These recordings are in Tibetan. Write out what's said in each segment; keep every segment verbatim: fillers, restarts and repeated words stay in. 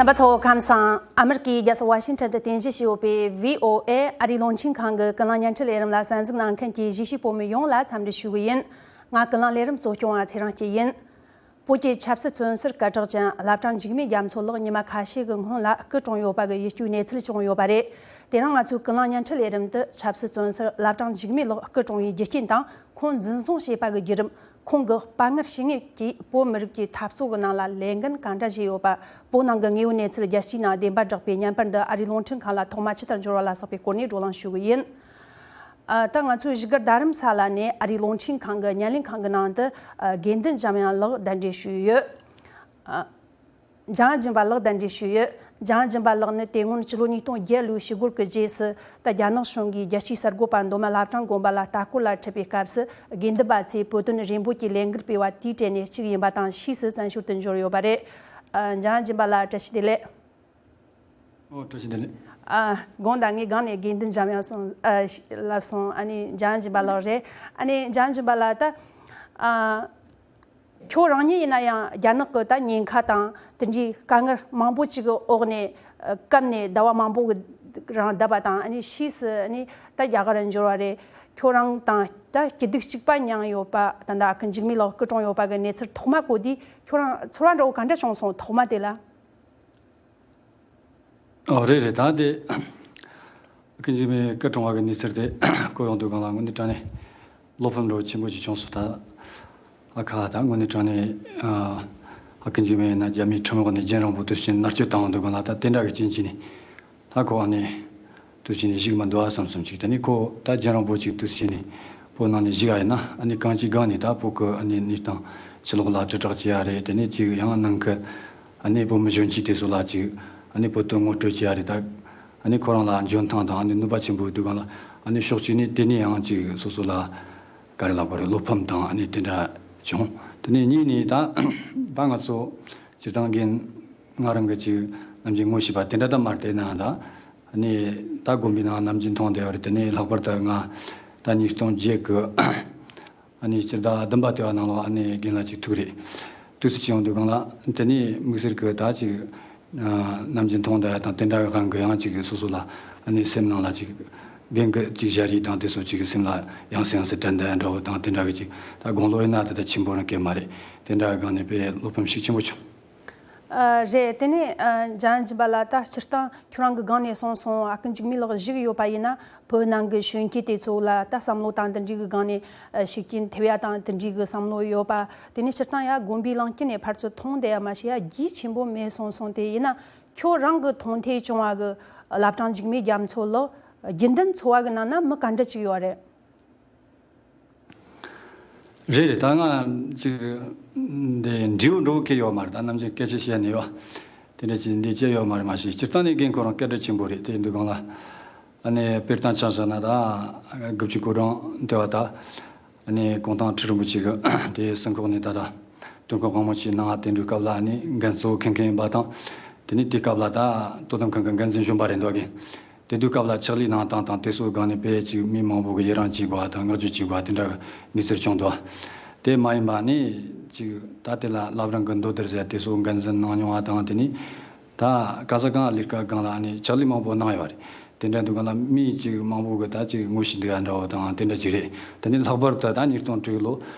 རྣམ་པ་ཚོ་ཁམས་བཟང་། ཨ་མེ་རི་ཀའི་རྒྱལ་ས་ཝ་ཤིང་ཊོན་དུ་རྟེན་གཞི་བྱས་ཡོད་པའི་བྷི་ཨོ་ཨེ་ཨ་རིའི་རླུང་འཕྲིན་ཁང་གི་ཀུན་གླེང་བརྙན་འཕྲིན་ལས་རིམ་ལ་གསན་གཟིགས་གནང་མཁན་གྱི་གཞིས་བྱེས་བོད་མི་ཡོངས་ལ་འཚམས་འདྲི་ཞུ་གི་ཡིན། ང་ཀུན་གླེང་ལས་རིམ་གཙོ་སྐྱོང་བ་ཚེ་རིང་སྐྱིད་ཡིན། བོད་ཀྱི་ཆབ་སྲིད་བཙོན་ཟུར་སྐད་གྲགས་ཅན་བླ་བྲང་འཇིགས་མེད་རྒྱ་མཚོ་ལགས་ཉི་མ་ཁ་ཤས་ཀྱི་སྔོན་ལ་སྐུ་གྲོངས་ཡོད་པ་གི་ཡིད་སྐྱོའི་གནས་ཚུལ་བྱུང་ཡོད་པ་རེད། དེ་རིང་ང་ཚོའི་ཀུན་གླེང་བརྙན་འཕྲིན་ལས་རིམ་དུ་ཆབ་སྲིད་བཙོན་ཟུར་བླ་བྲང་འཇིགས་མེད་ལགས་སྐུ་གྲོངས་པའི་རྒྱུ་རྐྱེན་དང་ཁོང་འཛིན་བཟུང་བྱས་པ་གི་བརྒྱུད་རིམ། ཁོང་གི་དཔའ་ངར་བྱིན་ངེས་ཀྱིས་བོད་མི་རིགས་ཀྱི་འཐབ་རྩོད་ཀྱི་ནང་ལ་ལས་འགན་གང་འདྲ་བཞེས་ཡོད་པ། བོད་ནང་གི་དངོས་ཡོད་གནས་ཚུལ་རྒྱལ་སྤྱིའི་ནང་བདེན་པར་བསྒྲགས་པའི་བརྙན་པར་འདི་ཨ་རིའི་རླུང་འཕྲིན་ཁང་ལ་ཐོག་མ་ཇི་ལྟར་འབྱོར་བ་ལ་སོགས་པའི་སྐོར་ནས་བགྲོ་གླེང་ཞུ་གི་ཡིན། ཨ། ད་ང་ཚོའི་བཞུགས་སྒར་རྡ་རམ་ས་ལ་ནས་ཨ་རིའི་རླུང་འཕྲིན་ཁང་གི་བརྙན་ལེན་ཁང་གི་ནང་དུ་ཨ་དགེ་འདུན་འཇམ་དབྱངས་ལགས་གདན་འདྲེན་ཞུས་ཡོད། ཨ། འཇམ་དབྱངས་སྦྱིན་པ་ལགས་གདན་འདྲེན་ཞུས་ཡོད། འཇམ་དབྱངས་སྦྱིན་པ་ལགས་ནི་དེ་སྔོན་ཕྱི་ལོ་ཉིས་སྟོང་བརྒྱད་ལོའི་ཞི་རྒོལ་གྱི་རྗེས་སུ་ད་རྒྱ་ནག་གཞུང་གིས་རྒྱལ་སྤྱིའི་གསར་འགོད་པ་མདོ་སྨད་བླ་བྲང་དགོན་པ་ལ་ལྟ་སྐོར་ལ་ཁྲིད་པའི་སྐབས་སུ་དགེ་འདུན་པ་ཚོས་བོད་དོན་རེ་འབོད་ཀྱི་ལས་འགུལ་སྤེལ་བ་དེའི་གྲས་ནས་གཅིག་ཡིན་པ་དང་ཕྱིས་སུ་བཙན་བྱོལ་དུ་འབྱོར་ཡོད་པ་རེད། ཨ། འཇམ་དབྱངས་སྦྱིན་པ་ལགས་བཀྲ་ཤིས་བདེ་ལེགས། ཨོ། བཀྲ་ཤིས་བདེ་ལེགས། ཨ། དགོངས་དག་ངས་སྒང་ནས་དགེ་འདུན་འཇམ་དབྱངས་སོང་། ཨ། ལབ་སོང་། ཨ་ནི་འཇམ་དབྱངས་སྦྱིན་པ་ལགས་རེད། ཨ་ནི་འཇམ་དབྱངས་སྦྱིན་པ་ལགས་ད། ཨ། ཁྱོད་རང་ཉིད་ཡིན་ན་ཡང་རྒྱ་ནག་གི་ད་ཉེན་ཁ་དང་དེ་འདྲའི་དཀའ་ངལ་མང་པོ་ཅིག་གི་འོག་ནས་ཨ་བསྐབས་ནས་ཟླ་བ་མང་པོ་གི་རིང་བསྡད་པ་དང་། ཨ་ནི་ཕྱིས་སུ་ཨ་ནི་ད་རྒྱ་གར་འབྱོར་བ་རེད། ཁྱོད་རང་དང་ད་སྐྱིད་སྡུག་གཅིག་པ་མྱངས་ཡོད་པ། ད་ལྟ་ཨ་ཁུ་འཇིགས་མེད་ལགས་སྐུ་གྲོངས་ཡོད་པ་གི་གནས་ཚུལ་ཐོག་མ་གོ་དུས་ཁྱོད་རང་ཚོར་བ་འདྲ་བོ་ག་འདྲ་བྱུང་སོང་། ཐོག་མ་དེ་ལ། ཨོ། རེད་རེད། ད་དེ་ཨ་ཁུ་འཇིགས་མེད་སྐུ་གྲོངས་པ་གི་གནས་ཚུལ་དེ་གོ་ཡོང་དུས་སྒང་ལ་དངོས་གནས་དྲང་གནས་བློ་ཕམ་འདྲ་བོ་ཆེན་པོ་ཞིག་བྱུང་སོང་། ད་ཨ་ཁ། ད་དངོས་གནས་དྲང་གནས་ཨ་ཨ་ཁུ་འཇིགས་མེད་ཡིན་ན་རྒྱ་མིའི་ཁྲིམས་འོག་ནས་རྒྱུན་རིང་པོ་དུས་ཆེན་མནར་གཅོད་བཏང་ཡོང་དུས་སྒང་ལ། ད་དེ་འདྲ་གི་རྐྱེན་གྱིས་ནི་ད་ཁོ་ཨ་ནི་དུས་ཆེན་ནས་བཞུགས་མ་འདུག་ཨ་བསམ་བསམ་ཅིག་དེ་ནས་ཁོ་ད་རྒྱུན་རིང་པོ་ཅིག་དུས་ཆེན་ནས་བོད་ནང་ནས་བཞུགས་ཡ་ཡིན་ན། ཨ་ནི་གང་ཅིའི་སྒང་ནས་ད་བོད་ཀྱི་ཨ་ནི་གནས་སྟངས་ཕྱི་ལོགས་ལ་དྲིལ་བསྒྲགས་བྱེད་ཡ་རེད། དེ་ནས་ཅིག་ཡང་ནང་གི་ཨ་ནི་བོད་མི་གཞོན་སྐྱེས་དེ་ཚོ་ལ་ཅིག་ཨ་ནི་བོད་དོན་ངོ་སྤྲོད་བྱེད་ཡ་རེད། ད་ཨ་ནི་ཁོ་རང་ལ་འཇོན་ཐང་དང་ཨ་ནི་ནུས་པ་ཆེན་པོ་ཡོད་དུས་སྒང་ལ། ཨ་ནི་ཕྱོགས་གཅིག་ནས་དེ་ནས་ཡང་ཅིག་སོ་སོ་ལ་ག་རེ་ལབ་དགོས་རེད། བློ་ཕམ་དང་ཨ་ནི་དེ་འདྲ་བྱུང་། དེ་ནས་གཉིས་ནས་ད་ད་ང་ཚོ་སྤྱིར་བཏང་རྒན་ང་རང་གི་ཅིག་ནམ་རྒྱུན་ངོ་ཤེས་པ་དེ་འདྲ་ད་མ་རེད། དེ་ན་ད་ཨ་ནི་ད་དགོན་པའི་ནང་ནམ་རྒྱུན་མཐོང་བསྡད་པ་རེད། དེ་ནས་ལྷག་པར་དུ་ང་ད་ཉིས་སྟོང་བརྒྱད་གི་ཨ་ནི་སྤྱི་ཟླ་བདུན་པ་དེ་བ་ནང་ལ་ཨ་ནི་རྒན་ལགས་ཅིག་ཐུག་རེད། དུས་སུ་ཅི་ཡོང་དུས་སྒང་ལ་དེ་ནས་དམིགས་བསལ་གྱི་ད་ཅིག་ནམ་རྒྱུན་མཐོང་བསྡད་ཡ་དང་དེ་འདྲ་གི་དབང་གིས་ཡང་ཅིག་སོ་སོ་ལ་ཨ་ནི་སེམས་ནང་ལ་ཅིག་རྒན་གྱི་ཅིག་ཞལ་རས་དང་དེ་ཚོ་ཅིག་སེམས་ལ་ཡང་སེ་ཡང་སེ་དྲན་བསྡད་ཡ་འདྲ་བོ་དང་། དེ་འདྲ་གི་ཅིག་ད་དགུང་ལོ་ཡིན་ན་ད་ལྟ་ཆེན་པོ་རང་སྐད་མ་རེད། དེ་འདྲ་གི་སྒང་ནས་དཔེ་བློ་ཕམ་ཤུགས་ཆེན་པོ་བྱུང་། ཨ། རེད། དེ་ནས་ཨ་འཇམ་དབྱངས་སྦྱིན་པ་ལགས་ད་སྤྱིར་བཏང་ཁྱོད་རང་གི་སྒང་ནས་གསུངས་སོང་། ཨ་ཁུ་འཇིགས་མེད་ལགས་བཞུགས་ཡོད་པ་ཡིན་ན་བོད་ནང་གི་གཞོན་སྐྱེས་དེ་ཚོ་ལ་ད་བསམ་བློ་དང་དེ་འདྲའི་གི་སྒང་ནས་ཨ་ཤུགས་རྐྱེན་ཐེབས་ཡ་དང་དེ་འདྲའི་གི་བསམ་བློ་ཡོད་པ། དེ་ནས་སྤྱིར་བཏང་ཡ་དགོན་པའི་ལངས་སྐྱིད་ནས་ཕར་ཚུར་མཐོང་བསྡད་ཡ་མ་ཤེས་ཡ་རྒྱུས་ཆེན་པོ་མེད་གསུངས་སོང་། དེ་ཡིན་ན་ཁྱོད་རང་གི་མཐོང་ཐོས་བྱུང་བ་གི་བླ་བྲང་འཇིགས་མེད་རྒྱ་མཚོ་ལགས་རྒྱུན་ལྡན་འཚོ་བ་གི་ནང་ན་མི་ག་འདྲ་ཅིག་ཡོད་རེད། རེད་རེད། ད་ང་ཅིག་འདི་འབྲས་བུ་འགྲོ་གི་ཡོད་མ་རེད། ད་ནམ་རྒྱུན་སྐད་ཆ་བཤད་ནས་ཡོད། དེ་འདྲ་ཅིག་འདི་བྱས་ཡོད་མ་རེད། མ་གཞི་སྤྱིར་བཏང་ནས་རྒན་ཁོ་རང་སྐད་གྲགས་ཆེན་པོ་རེད། དེ་ཡིན་དུས་སྒང་ལ་ཨ་ནི་དཔེར་བཏང་ཆ་བཞག་ན་ད་དགུ་བཅུ་གོ་གྲངས་དེ་བ་ད་ཨ་ནི་གུང་ཐང་ཁྲི་རིན་པོ་ཆེ་གི་དེ་སྲུང་འཁོར་ནས་ད་ད་དུས་འཁོར་དབང་མོ་ཆེ་གནང་བ་དེ་འདྲའི་སྐབས་ལ་ཨ་ནི་འགན་གཙོ་བོ་འཁྱེར་མཁན་ཡིན་པ་དང་། དེ་ནས་དེའི་སྐབས་ལ་ད་དོ་དམ་ཁང་གི་འགན་འཛིན་གཞོན་པ་རེད་འདུག་གི། དེ་དུས་སྐབས་ལ་ཕྱག་ལས་གནང་སྟངས་དང་དེ་ཚོའི་སྒང་ནས་དཔེ་ཅིག་མི་མང་པོ་གི་ཡི་རང་བྱེད་དགོས་པ་དང་བསྔགས་བརྗོད་བྱེད་དགོས་པ་དེ་འདྲ་གི་གནས་ཚུལ་བྱུང་འདུག། དེ་མ་ཡིན་པ་ནི་ཅིག་ད་དེ་ལ་བླ་བྲང་གི་མདོ་སྡེ་ཟེར་དེ་ཚོ་འགན་འཛིན་གནང་མྱོང་བ་དང་། དེ་ནི་ད་ག་ས་གང་ལས་ཀ་སྒང་ལ་ནི་ཕྱག་ལས་མང་པོ་གནང་ཡོད་རེད། དེ་འདྲ་འདུག་ག་ལ་མི་ཅིག་མང་པོ་གི་ད་ཅིག་ངོ་ཤེས་འདུག་ཡ་འདྲ་བོ་དང་དེ་འདྲ་ཅིག་རེད། དེ་ནི་ལྷག་པར་དུ་ད་ཉིས་སྟོང་དྲུག་ལོ་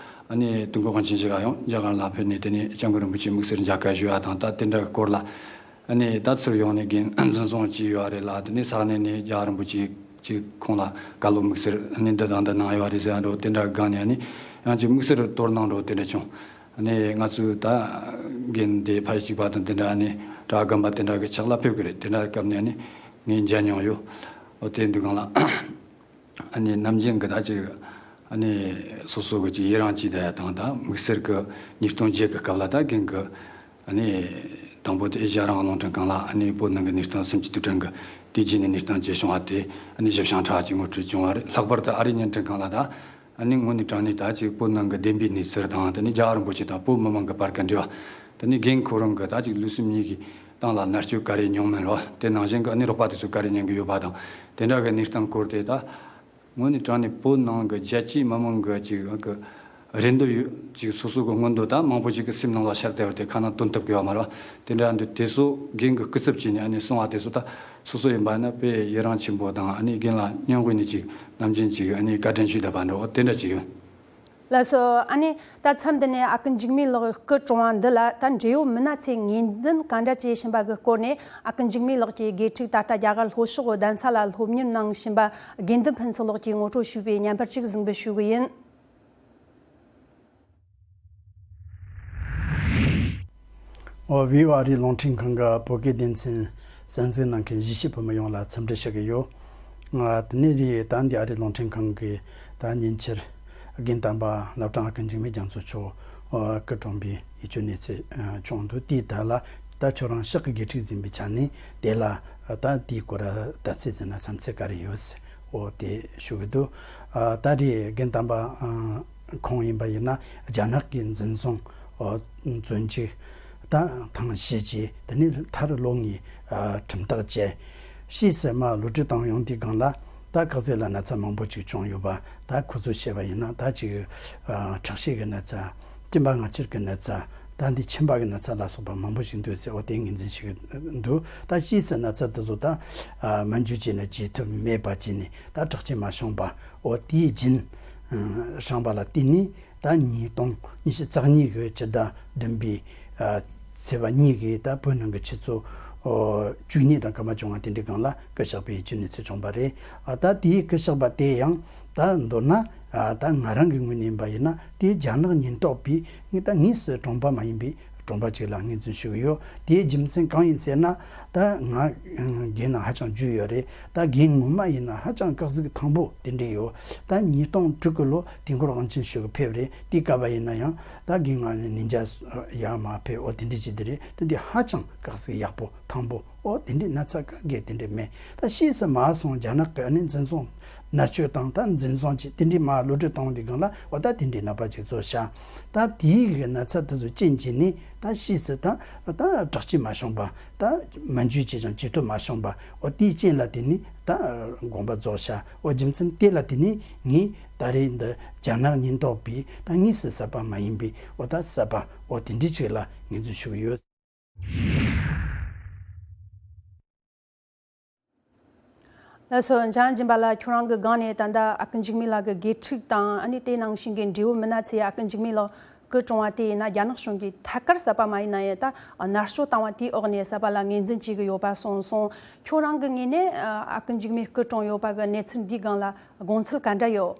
ཨ་ནི་དུས་འཁོར་དབང་ཆེན་བཞི་ག་ཡང་རྒྱ་གར་ལ་ཕེབས་ནས་དེ་ནི་སྐྱབས་མགོན་རིན་པོ་ཆེ་དམིགས་བསལ་མཇལ་ཁ་ཞུ་ཡ་དང་ད་དེ་འདྲ་གི་སྐོར་ལ། ཨ་ནི་ད་ཚུར་ཡོང་ནས་རྒན་འཛིན་བཟུང་བྱས་ཡོད་རེད་ལ། དེ་ནས་ས་གནས་ནས་རྒྱལ་བ་རིན་པོ་ཆེ་ཅིག་ཁོང་ལ་བཀའ་སློབ་དམིགས་བསལ་ཨ་ནི་འདི་དང་འདི་གནང་ཡོད་རེད་ཟེར་ཡ་འགྲོ་དེ་འདྲ་གི་སྒང་ནས་ཨ་ནི་ཡང་ཅིག་དམིགས་བསལ་དོ་སྣང་འགྲོ་དེ་འདྲ་བྱུང་། ཨ་ནི་ང་ཚོའི་ད་རྒན་དེ་ཕ་ཡུལ་གཅིག་པ་དང་དེ་འདྲ་ཨ་ནི་གྲྭ་རྒན་པ་དེ་འདྲ་གི་ཕྱག་ལ་ཕེབས་གི་རེད། དེ་འདྲ་གི་སྐབས་ནས་ཨ་ནི་ངས་མཇལ་མྱོང་ཡོད། འོ་དེ་འདུག་གང་ལ། ཨ་ནི་ནམ་རྒྱུན་གི་ད་ཅིག་ཨ་ནི་སོ་སོ་གི་ཅིག་ཡི་རང་བྱེད་བསྡད་ཡ་དང་། ད་དམིགས་བསལ་གི་ཉིས་སྟོང་བརྒྱད་གི་སྐབས་ལ་ད་རྒན་གི་ཨ་ནི་དང་པོ་དེ་ཨེ་ཤ་ཡ་རང་དབང་རླུང་འཕྲིན་ཁང་ལ་ཨ་ནི་བོད་ནང་གི་གནས་སྟངས་སེམས་ཀྱི་དུས་དྲན་གི་དུས་རྒྱུན་ནས་གནས་སྟངས་བརྗེ་བྱུང་བ་དེ་ཨ་ནི་ཞིབ་ཤང་ཕྲ་ཅིག་ངོ་སྤྲོད་བྱུང་བ་རེད། ལྷག་པར་དུ་ཨ་རིའི་བརྙན་འཕྲིན་ཁང་ལ་ད་ཨ་ནི་དངོས་གནས་དྲང་གནས་ད་ཅིག་བོད་ནང་གི་བདེན་པའི་གནས་ཚུལ་དང་། དེ་ནི་རྒྱལ་བ་རིན་པོ་ཆེ་དང་བོད་མི་མང་གི་བར་གི་འབྲེལ་བ། དེ་ནི་རྒན་ཁོ་རང་གི་ད་ཅིག་ལུས་སེམས་གཉིས་ཀྱི་སྟེང་ལ་མནར་གཅོད་ག་རེ་མྱོང་མིན་རོ། དེ་ནང་བཞིན་གི་ཨ་ནི་རོགས་པ་དེ་ཚོ་ག་རེ་མྱོང་གི་ཡོད་པ་དང་། དེ་འདྲ་གི་གནས་སྟངས་སྐོར་དེ་ད་དངོས་གནས་དྲང་གནས་བོད་ནང་གི་རྒྱལ་སྤྱིའི་མི་མང་གི་ཅིག་གི་ རེ་འདོད་ཡོད་ཅིག་སོ་སོ་གི་མངོན་འདོད་ད་མང་པོ་ཞིག་གི་སེམས་ནང་ལ་ཤར་བསྡད་པ་དེ་ཁ་ནང་འདོན་ཐུབ་དགོས་པ་མ་རེད་བ། དེ་འདྲ་འདུག་དེ་ཚོ་རྒན་གི་སྐུ་ཚབ་བྱས་ནས་ཨ་ནི་གསུང་བ་དེ་ཚོ་ད་སོ་སོ་ཡིན་པ་ན་དཔེ་ཡི་རང་ཆེན་པོ་དང་ཨ་ནི་རྒན་ལ་སྙིང་དབུས་ནས་ཅིག་ནམ་རྒྱུན་ཅིག་ཨ་ནི་བཀའ་དྲིན་ཞུས་བསྡད་པ་འདྲ་བོ་དེ་འདྲ་ཅིག་ཡོད། ལགས་སོ། ཨ་ནི་ད་མཚམས་འདི་ནས་ཨ་ཀུན་འཇིགས་མེད་ལགས་སྐུ་གྲོངས་པ་འདི་ལ་ད་འབྲེལ་ཡོད་མི་སྣ་ཚོས་ངོས་འཛིན་ག་འདྲ་བྱེད་བཞིན་པ་གི་སྐོར་ནས་ཨ་ཀུན་འཇིགས་མེད་ལགས་ཀྱི་དགེ་ཕྲུག་ད་ལྟ་རྒྱ་གར་ལྷོ་ཕྱོགས་གདན་ས་ལ་སློབ་གཉེར་གནང་བཞིན་པ་དགེ་འདུན་ཕུན་ཚོགས་ལགས་ཀྱིས་ངོ་སྤྲོད་ཞུས་པའི་བརྙན་པར་ཅིག་གཟིགས་འབུལ་ཞུ་གི་ཡིན། ཨོ་བྷི་ཨོ་ཨེ་རི་རླུང་འཕྲིན་ཁང་གི་བོད་སྐད་སྡེ་ཚན་གསན་གཟིགས་གནང་མཁན་གཞིས་བྱེས་བོད་མི་ཡོངས་ལ་འཚམས་འདྲི་ཞུ་གི་ཡོད། ང་དེ་ནས་རེད་ད་འདི་ཨ་རི་རླུང་འཕྲིན་ཁང་གི་ད་ཉིན་ཕྱིར་རྒན་དམ་པ་བླ་བྲང་ཨ་ཀུན་འཇིགས་མེད་རྒྱ་མཚོ་མཆོག་ཨོ་སྐུ་གྲོངས་པའི་ཡིད་སྐྱོ་གནས་ཚུལ་ཨ་བྱུང་འདུག་དེའི་ཐད་ལ་ད་ཁྱོད་རང་ཕྱག་གི་དགེ་ཕྲུག་ཡིན་པའི་ཆ་ནས་དེ་ལ་ད་དེའི་སྐོར་ལ་ད་ཚིག་ཟིན་ན་བསམ་ཚུལ་ག་རེ་ཡོད་ཟེར་ཨོ་དེ་ཞུ་གི་འདུག་ཨ་ད་རེད་རྒན་དམ་པ་ཨ། ཁོང་ཡིན་པ་ཡིན་ན་རྒྱ་ནག་གི་འཛིན་བཟུང་ཨོ་བཙོན་འཇུག་ད་ཐེངས་བཞི་བྱས་དེ་ནས་མཐར་ལོ་ལྔའི་ཨ་ཁྲིམས་ཐག་བཅད། ཕྱིས་སུ་མ་གློད་གྲོལ་བཏང་ཡོང་དུས་སྒང་ལ་ད་ཁ་ཟས་ལ་ན་ཚ་མང་པོ་ཅིག་བྱུང་ཡོད་པ་ད་ཁོ་ཚོས་བཤད་པ་ཡིན་ན་ད་ཅིག་ཨ་ཁྲག་ཤེད་ཀྱི་ན་ཚ་གཅིན་པ་ངར་ཆུ་གི་ན་ཚ་ད་འདི་མཆིན་པ་གི་ན་ཚ་ལ་སོགས་པ་མང་པོ་ཞིག་འདུག་ཟེར་ཨོ་དེ་ངོས་འཛིན་ཞིག་འདུག་ད་ཕྱིས་སུ་ན་ཚ་དེ་ཚོ་ད་ཨ་སྨན་བཅོས་བྱས་ནས་བཅོས་ཐབས་མེད་པ་བྱས་ནས་ད་དྲག་སྐྱེད་མ་བྱུང་བ་ཨོ་དེའི་རྒྱུན་ཧྲང་པ་ལ་བརྟེན་ནས་ད་ཉིས་སྟོང་ཉི་ཤུ་རྩ་གཉིས་ཀྱི་ཕྱི་ཟླ་བདུན་པའི་ཨ་ཚེས་པ་གཉིས་ཀྱི་ད་བོད་ནང་གི་ཆུ་ཚོད་ཨོ་བཅུ་གཉིས་དང་སྐར་མ་བཅོ་ལྔ་དེ་འདྲའི་སྒང་ལ་སྐུ་གཤེགས་པའི་རྒྱུ་གནས་ཚུལ་བྱུང་བ་རེད། ཨ་ད་དེའི་སྐུ་གཤེགས་པ་དེ་ཡང་ད་མདོར་ན་ཨ་ད་ང་རང་གི་ངོས་ནས་ཡིན་པ་ཡིན་ན་དེ་རྒྱ་ནག་ཉེན་རྟོག་པས་ངས་ད་དངོས་སུ་གྲོངས་པ་མ་ཡིན་པའི་གྲོངས་པ་ཅིག་ལ་ངོས་འཛིན་ཞུ་གི་ཡོད། དེའི་རྒྱུ་མཚན་གང་ཡིན་ཟེར་ན་ད་ང་རྒན་ནང་ཧ་ཅང་རྒྱུས་ཡོད་རེད། ད་རྒན་ངོ་མ་ཡིན་ན་ཧ་ཅང་སྐུ་གཟུགས་ཐང་པོ་དེ་འདྲས་ཡོད། ད་ཉིས་སྟོང་དྲུག་གི་ལོ་དུས་འཁོར་དབང་ཆེན་ཞུ་གི་ཕེབས་རེད། དེའི་སྐབས་ཡིན་ན་ཡང་ད་རྒན་ང་ནས་ཉིན་རྒྱ་ཡར་མར་ཕེབས་ཨོ་དེ་འདྲས་ཅིག་དེ་རེད། ད་འདི་ཧ་ཅང་སྐུ་གཟུགས་ཡག་པོ་ཐང་པོ་ཨོ་དེ་འདྲས་ན་ཚ་ག་གེ་དེ་འདྲས་མེད། ད་ཕྱིས་སུ་མ་སོང་རྒྱ་ནག་གི་ཨ་ནི་འཛིན་བཟུང་མནར་གཅོད་དང་ད་འཛིན་བཟུང་གི་དེ་འདྲས་མ་གློད་གྲོལ་བཏང་དུས་སྒང་ལ་ཨོ་ད་དེ་འདྲས་ནད་པ་ཅིག་ཚོ་ཤ་ད་དེའི་གི་ན་ཚ་དེ་ཚོ་རྐྱེན་གྱིས་ནི་ད་ཕྱིས་སུ་ད་ད་དྲག་སྐྱེད་མ་བྱུང་བ་ད་སྨན་བཅོས་བྱས་ཀྱང་བཅོས་ཐབས་མ་བྱུང་བ་ཨོ་དེའི་རྐྱེན་ལ་དེ་ནི་ད་དགོངས་པ་རྫོགས་ཤ་ཨོ་རྒྱུ་མཚན་དེ་ལ་དེ་ནི་ངས་ད་རེས་འདི་རྒྱ་ནག་ཉེན་རྟོག་པས་ད་དངོས་སུ་བསད་པ་མ་ཡིན་པའི་ཨོ་ད་བསད་པ་ཨོ་དེ་འདྲའི་ཅིག་ལ་ངོས་འཛིན་ཞུ་གི་ཡོད། ལགས་སོ། འཇང་སྦྱིན་པ་ལགས་ཁྱོད་རང་གི་སྒང་ནས་ད་ལྟ་ཨ་ཀུན་འཇིགས་མེད་ལགས་ཀྱི་དགེ་ཕྲུག་དང་ཨ་ནི་དེ་ནང་བཞིན་གྱི་འབྲེལ་ཡོད་མི་སྣ་ཚོས་ཨ་ཀུན་འཇིགས་མེད་ལགས་སྐུ་གྲོངས་པ་དེ་ཡིན་ན་རྒྱ་ནག་གཞུང་གིས་ཐད་ཀར་བསད་པ་མ་ཡིན་ན་ཡང་ད་མནར་གཅོད་བཏང་བ་དེའི་འོག་ནས་བསད་པ་ལ་ངོས་འཛིན་བྱེད་ཀྱི་ཡོད་པ་གསུངས་སོང་། ཁྱོད་རང་གི་ངོས་ནས་ཨ་ཀུན་འཇིགས་མེད་སྐུ་གྲོངས་ཡོད་པ་གི་གནས་ཚུལ་འདིའི་སྒང་ལ་དགོངས་ཚུལ་ག་འདྲ་ཡོད།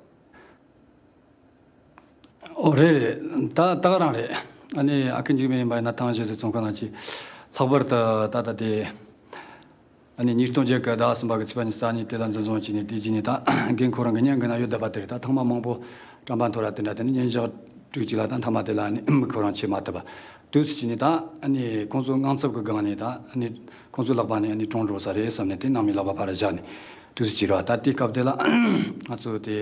ཨོ་རེད་རེད། ད་ད་ག་རང་རེད། ཨ་ནི་ཨ་ཀུན་འཇིགས་མེད་ཡིན་པ་ཡིན་ན་ཐང་ཞེས་སུ་ཙོང་ཁ་ན་ཅི། ལྷག་པར་དུ་ད་ལྟ་དེ་ཨ་ནི་ཉིས་སྟོང་བརྒྱད་ཀྱི་ཟླ་གསུམ་པ་གི་ཚེས་པ་ཉི་ཤུ་རྩ་གཉིས་དེ་ལ་འཛིན་བཟུང་བྱས་ནས་དེ་རྗེས་ནས་ད་རྒན་ཁོ་རང་གི་སྙིང་གི་ན་ཡོད་བསྡད་པ་དེ་རེད། ད་ཐེངས་མ་མང་པོ་དྲན་པ་འཐོར་ར་དེ་འདྲ་དེ་ནི་ཉིན་ཞག་དྲུག་ཅིག་ལ་ད་མཐའ་མ་དེ་ལ་ཨ་ནི་མི་ཁོ་རང་ཆད་མ་ཐུབ་པ་དུས་སུ་བྱས་ནས་ད་ཨ་ནི་ཁོང་ཚོ་དངངས་འཚབ་ཀྱི་སྒང་ནས་ད་ཨ་ནི་ཁོང་ཚོའི་ལག་པ་ནས་ཨ་ནི་གྲོངས་འགྲོ་ས་རེད་བསམ་ནས་དེ་ནང་མི་ལག་པ་ཕར་བཞག་ནས་དུས་སུ་བྱས་ར་ད་དེའི་སྐབས་དེ་ལ་ང་ཚོ་དེ།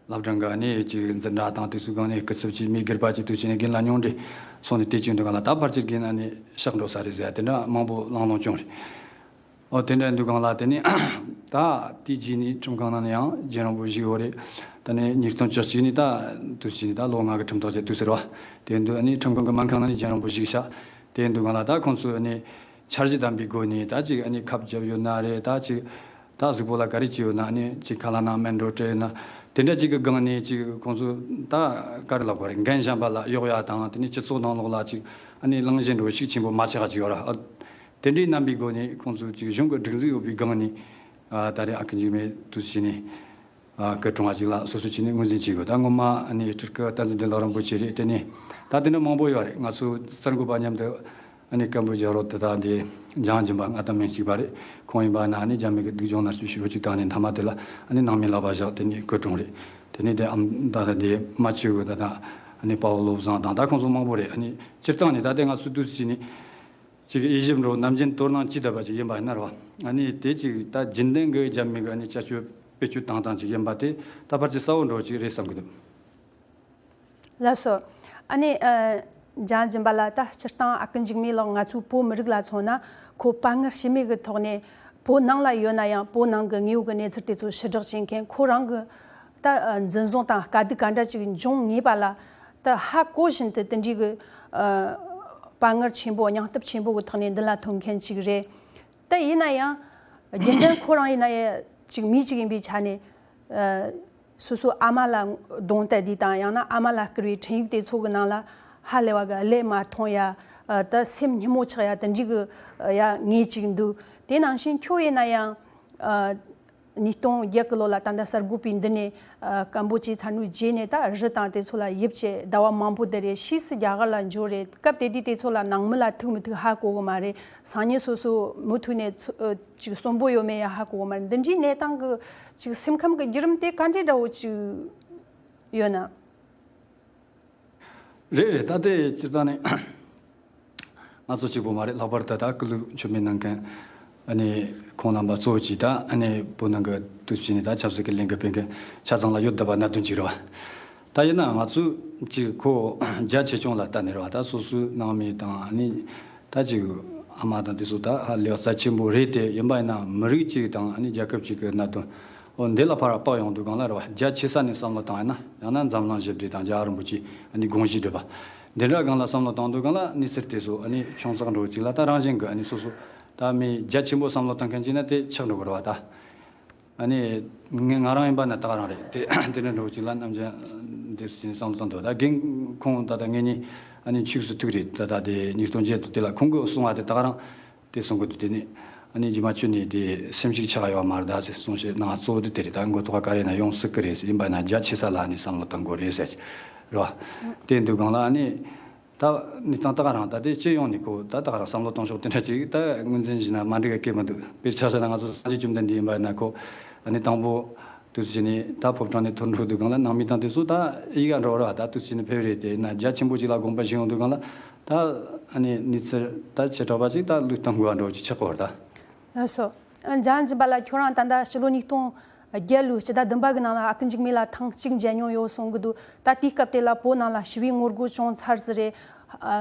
བླ་བྲང་གི་ནི་ཅིག་འཛིན་གྲྭ་དང་དེ་ཚོའི་སྒང་ནས་སྐུ་ཚབ་ཀྱིས་མི་སྒེར་པ་ཅིག་ཏུ་བྱས་ནས་རྒན་ལ་སྙིང་འདྲེ་སོང་ནས་དེ་ཅིག་འདུག་ག་ལ་ད་ཕར་ཅིག་རྒན་ཨ་ནི་གཤེགས་འགྲོ་ས་རེད་ཟེར་དེ་འདྲ་མང་པོ་གླེང་སློང་བྱུང་རེད། ཨོ་དེ་འདྲ་འདུག་གང་ལ་དེ་ནི་ད་དེའི་རྗེས་ནས་ཁྲིམས་ཁང་ནང་ནས་ཡང་རྒན་རིང་པོ་བཞུགས་ཡོད་རེད། ད་ནི་ཉིས་སྟོང་བཅུ་གཅིག་ནས་ད་དུས་ཕྱིན་ནས་ད་ལོ་ལྔ་གི་ཁྲིམས་ཐག་བཅད་དུས་ཟེར་བ་དེ་འདུག་ཨ་ནི་ཁྲིམས་ཁང་གི་སྨན་ཁང་ནང་ནས་རྒན་རིང་པོ་བཞུགས་ཤག་དེ་འདུག་གང་ལ་ད་ཁོང་ཚོས་ཨ་ནི་འཆར་གཞི་བདམས་པའི་སྒོ་ནས་ད་ཅིག་ཨ་ནི་ཁབ་བརྒྱབ་ཡོད་ན་རེད་ད་ཅིག་ད་གཟུགས་པོ་ལ་ག་རེ་བྱས་ཡོད་ན་ཨ་ནི་ཅིག་ཁ་ལག་ནང་སྨན་སྒྲོ་སྤྲད་ཡོད་ན་དེ་འདྲ་ཅིག་གི་སྒང་ནས་ཅིག་ཁོང་ཚོ་ད་ག་རེ་ལབ་དགོས་རེད། འགན་བཞེས་པ་ལ་གཡོག་ཡ་དང་དེ་ནས་སྤྱི་ཚོགས་ནང་ལོགས་ལ་ཅིག་ཨ་ནི་གླེང་གཞི་འདྲ་བོ་ཤུགས་ཆེན་པོ་མ་ཆགས་ཅིག་ཡོད་ར། ཨ་དེ་འདྲའི་རྣམ་པའི་སྒོ་ནས་ཁོང་ཚོ་ཅིག་གཞུང་གི་སྒྲིག་འཛུགས་ཡོད་པའི་སྒང་ནས་ཨ་ད་རེས་ཨ་ཀུན་འཇིགས་མེད་དུ་བྱས་ནས། སྐུ་གྲོངས་པ་ཅིག་ལ་སོ་སོ་བྱས་ནས་ངོས་འཛིན་བྱེད་དགོས། ད་སྔོན་མ་ཨ་ནི་སྤྲུལ་སྐུ་བསྟན་འཛིན་བདེ་ལེགས་རིན་པོ་ཆེ་རེད། དེ་ནས་ད་དེ་འདྲ་མང་པོ་ཡོད་རེད། ང་ཚོ་གསར་འགོད་པ་མཉམ་དུ་ཨ་ནི་སྐད་འབོད་རྒྱག་རོགས་དེ་ད་འདི་འཇང་སྦྱིན་པ་ང་དང་མིང་གཅིག་པ་རེད། ཁོང་ཡིན་པ་ན་ཨ་ནི་རྒྱ་མི་གི་སྡུག་སྦྱོང་མནར་གཅོད་ཞེ་པོ་ཅིག་བཏང་ནས་མཐའ་མ་དེ་ལ་ཨ་ནི་ནང་མི་ལག་པ་བཞག་དེ་ནས་སྐུ་གྲོངས་རེད། དེ་ནས་དེ་ཨམ་ད་ད་དེ་མ་བཅོས་གི་ད་ད་ཨ་ནི་དཔའ་བོ་བློ་བཟང་དང་ད་ཁོང་ཚོ་མང་པོ་རེད། ཨ་ནི་སྤྱིར་བཏང་ནས་ད་ལྟའི་ང་ཚོ་དུས་ཚོད་ནས། ཅིག་དབྱེ་ཞིབ་འགྲོ་ནམ་རྒྱུན་དོ་སྣང་ཅི་ལྟ་བ་ཅིག་ཡིན་པ་ཡིན་ན་རོ། ཨ་ནི་དེ་ཅིག་ད་རྒྱུན་ལྡན་གྱི་རྒྱ་མི་གི་ཨ་ནི་བྱ་སྤྱོད་བེད་སྤྱོད་བཏང་སྟངས་ཅིག་ཡིན་པ་དེ་ད་ཕལ་ཆེར་གསལ་བོ་འགྲོ་ཅིག་རེད་བསམ་གི་འདུག་ལགས་སོ། ཨ་ནི་ཨ་འཇང་སྦྱིན་པ་ལགས། ད་སྤྱིར་བཏང་ཨ་ཀུན་འཇིགས་མེད་ལགས་ང་ཚོའི་བོད་མི་རིགས་ལ་མཚོན་ན་ཁོ་དཔའ་ངར་ཞུམ་མེད་ཀྱི་ཐོག་ནས་བོད་ནང་ལ་ཡོད་ན་ཡང་བོད་ནང་གི་དངོས་ཡོད་ཀྱི་གནས་ཚུལ་དེ་ཚོ་ཕྱི་བསྒྲགས་བྱེད་མཁན་ཁོ་རང་གི་ད། ད་འཛིན་བཟུང་དང་དཀའ་སྡུག་ག་འདྲ་ཅིག་འབྱུང་ངེས་པ་ལ་ད་ཧ་གོ་བཞིན་དུ་དེ་འདྲའི་གི་དཔའ་ངར་ཆེན་པོ་སྙིང་སྟོབས་ཆེན་པོ་གི་ཐོག་ནས་འདི་ལ་ཐོན་མཁན་ཅིག་རེད། ད་ཡིན་ན་ཡང་རྒྱུན་ལྡན་ཁོ་རང་ཡིན་ན་ཡང་ཅིག་མི་ཅིག་ཡིན་པའི་ཆ་ནས། སོ་སོའི་ཨ་མ་ལ་གདོང་གཏད་དེ་དང་ཡང་ན་ཨ་མ་ལ་བསྐུར་བའི་འཕྲིན་ཡིག་དེ་ཚོ་གི་ནང་ལ་ཧ་ལས་པ་གི་ཀླད་མ་ཐོངས་ཡ། ད་སེམས་སྙི་མོ་ཆགས་ཡ་དེ་འདྲའི་གི་ཡ་ངེས་ཅིག་འདུག་དེ་ནང་བཞིན་ཁྱོད་ཡིན་ན་ཡང་། ཉིས་སྟོང་བརྒྱད་གི་ལོ་ལ་ད་ལྟ་གསར་འགོད་པའི་འདི་ནས་སྐམ་པོ་བྱས་ཚར་ནོའི་རྗེས་ནས་ད་རི་དང་དེ་ཚོ་ལ་ཡིབ་བྱས་ཟླ་བ་མང་པོ་དེ་རེད། ཕྱིས་སུ་རྒྱ་གར་ལ་འབྱོར་རེད། སྐབས་དེ་དུས་དེ་ཚོ་ལ་ནང་མི་ལ་ཐུག་མི་ཐུག་ཧ་གོ་གི་མ་རེད། སང་ཉིན་སོ་སོ་མུ་མཐུད་ནས་ཚོ་ཅིག་གསོན་པོ་ཡོད་མེད་ཡ་ཧ་གོ་གི་མ་རེད། འདི་འདྲའི་གནས་སྟངས་གི་ཅིག་སེམས་ཁམས་གི་བརྒྱུད་རིམ་དེ་ག་འདྲའི་འདྲ་བོ་ཅིག་ཡོད་ན། རེད་རེད། ད་ལྟའི་སྤྱིར་བཏང་ནས་ང་ཚོ་གཅིག་པོ་མ་རེད། ལྷག་པར་དུ་ད་སྐུ་ལུས་མཆོད་མེ་གནང་མཁན་ཨ་ནི་ཁོང་རྣམ་པ་གཙོ་བོ་གཅིག་ད་ཨ་ནི་བོད་ནང་གི་དུས་ཕྱིས་ནས་ད་ཆབ་སྲིད་ཀྱི་ལས་འགུལ་སྤེལ་མཁན་ཆ་ཚང་ལ་ཡོད་བསྡད་པ་གནད་དོན་གཅིག་རེད་བ། ད་ཡིན་ན་ང་ཚོས་གཅིག་ཁོ་རྒྱ་ཆེ་ཆུང་ལ་ལྟ་ནས་རེད་བ། ད་སོ་སོའི་ནང་མི་དང་ཨ་ནི་ད་གཅིག་ཨ་མ་དང་དེ་ཚོ་ད་ཧ་ལས་པ་རྩ་ཆེན་པོ་རེད་དེ། ཡིན་པ་ཡིན་ན་མི་རིགས་གཅིག་དང་ཨ་ནི་རྒྱལ་ཁབ་གཅིག་གི་གནད་དོན། འོ་འདི་ལ་ཕར་བབས་ཡོང་དུས་སྒང་ལ་རེད་བ། རྒྱ་ཆེ་ས་ནས་བསམ་བློ་བཏང་ཡིན་ན་ཡང་ན་འཛམ་གླིང་ཞི་བདེ་དང་རྒྱལ་བ་རིན་པོ་ཆེའི་ཨ་ནི་དགོངས་གཞི་འགྲུབ་པ། འདི་འདྲ་སྒང་ལ་བསམ་བློ་བཏང་དུས་སྒང་ལ་གནས་ཚུལ་དེ་ཚོ་ཨ་ནི་ཆུང་ཙག་འགྲོ་གཅིག་ལ་ད་རང་བཞིན་གྱི་ཨ་ནི་སོ་སོ་ད་མི་རྒྱ་ཆེན་པོ་བསམ་བློ་བཏང་མཁན་གཅིག་ན་དེ་ཆགས་འགྲོ་གི་རེད་བ། ད་ཨ་ནི་ངས་ང་རང་ཡིན་པ་ན་ད་ག་རང་རེད་དེ། དེ་འདྲ་འགྲོ་གཅིག་ལ་ནམ་རྒྱུན་འདི་སུ་ཅིག་ནས་བསམ་བློ་བཏང་འདུག་ད་རྒན་ཁོང་ད་ལྟ་ངེད་གཉིས་ཨ་ནི་ཕྱུགས་སུ་ཐུག་རེད། ད་ད་དེ་ཉིས་སྟོང་བརྒྱད་དུ་དེ་ལ་ཁོང་གིས་གསུང་བ་དེ་ད་ག་རང་། དེ་གསུང་གི་འདུག་དེ་ནས་ཨ་ནི་རྗེས་མ་ཁྱོད་ནས་དེ་སེམས་ཤུགས་ཆག་ཡོད་མ་རེད་ཟེར་གསུང་བཤད་གནང་། གཙོ་བོ་དེ་དེ་རེད། ད་མགོ་ཐོག་ག་རེ་ན་ཡོང་སྲིད་གི་རེད་ཟེར། ཡིན་པ་ན་རྒྱ་ཆེ་ས་ལ་ནི་བསམ་བློ་གཏོང་དགོས་རེད་ཟེར་རེད་བ། དེ་འདུག་གང་ལ་ཨ་ནི་ད་ནི་སྟངས་ད་ག་རང་ད་དེ་སྤྱི་ཡོངས་ནས་ཁོ་ད་ད་ག་རང་བསམ་བློ་གཏོང་ཕྱོགས་དེ་འདྲ་ཅིག་ད་ངོས་འཛིན་བྱས་ན་མ་འགྲིག་གི་སྐད་མི་འདུག་དཔེར་ཆ་བཞག་ན་ང་ཚོ་སངས་རྒྱས་བཅོམ་ལྡན་འདས་ཡིན་པ་ན་ཁོ་ཨ་ནི་དང་པོ། དུས་ཚོད་ནས་ད་ཕོ་བྲང་ནས་ཐོན་འགྲོ་དུས་སྒང་ལ་ནང་མི་དང་དེ་ཚོ་ད་ཡི་ག་འགྲོ་བ་ར་ད་དུས་ཚོད་ནས་ཕེབས་རེད། དེ་ན་རྒྱ་ཆེན་པོ་ཅིག་ལ་དགོངས་པ་བཞེས་ཡོང་དུས་སྒང་ལ་ད་ཨ་ནི་ནི་ཚེ་ད་བྱེ་བྲག་པ་ཅིག་ད་ལུས་གཏོང་དགོས་པ་འགྲོ་ཅིག་ཆགས་གོ་བ་ར་ད། ལགས་སོ། འཇམ་འཇམ་པ་ལ་ཁྱོད་རང་ད་ལྟ་ཕྱི་ལོ་ཉིས་སྟོང་བརྒྱད་ལོའི་སྤྱི་ཟླ་བདུན་པ་གི་ནང་ལ་ཨ་ཁུ་འཇིགས་མེད་ལ་ཐེངས་གཅིག་མཇལ་མྱོང་ཡོད་གསུང་གི་འདུག་ད་དེའི་སྐབས་དེ་ལ་བོད་ནང་ལ་ཞི་བའི་ངོ་རྒོལ་བྱུང་ཚར་ཟིག་རེད།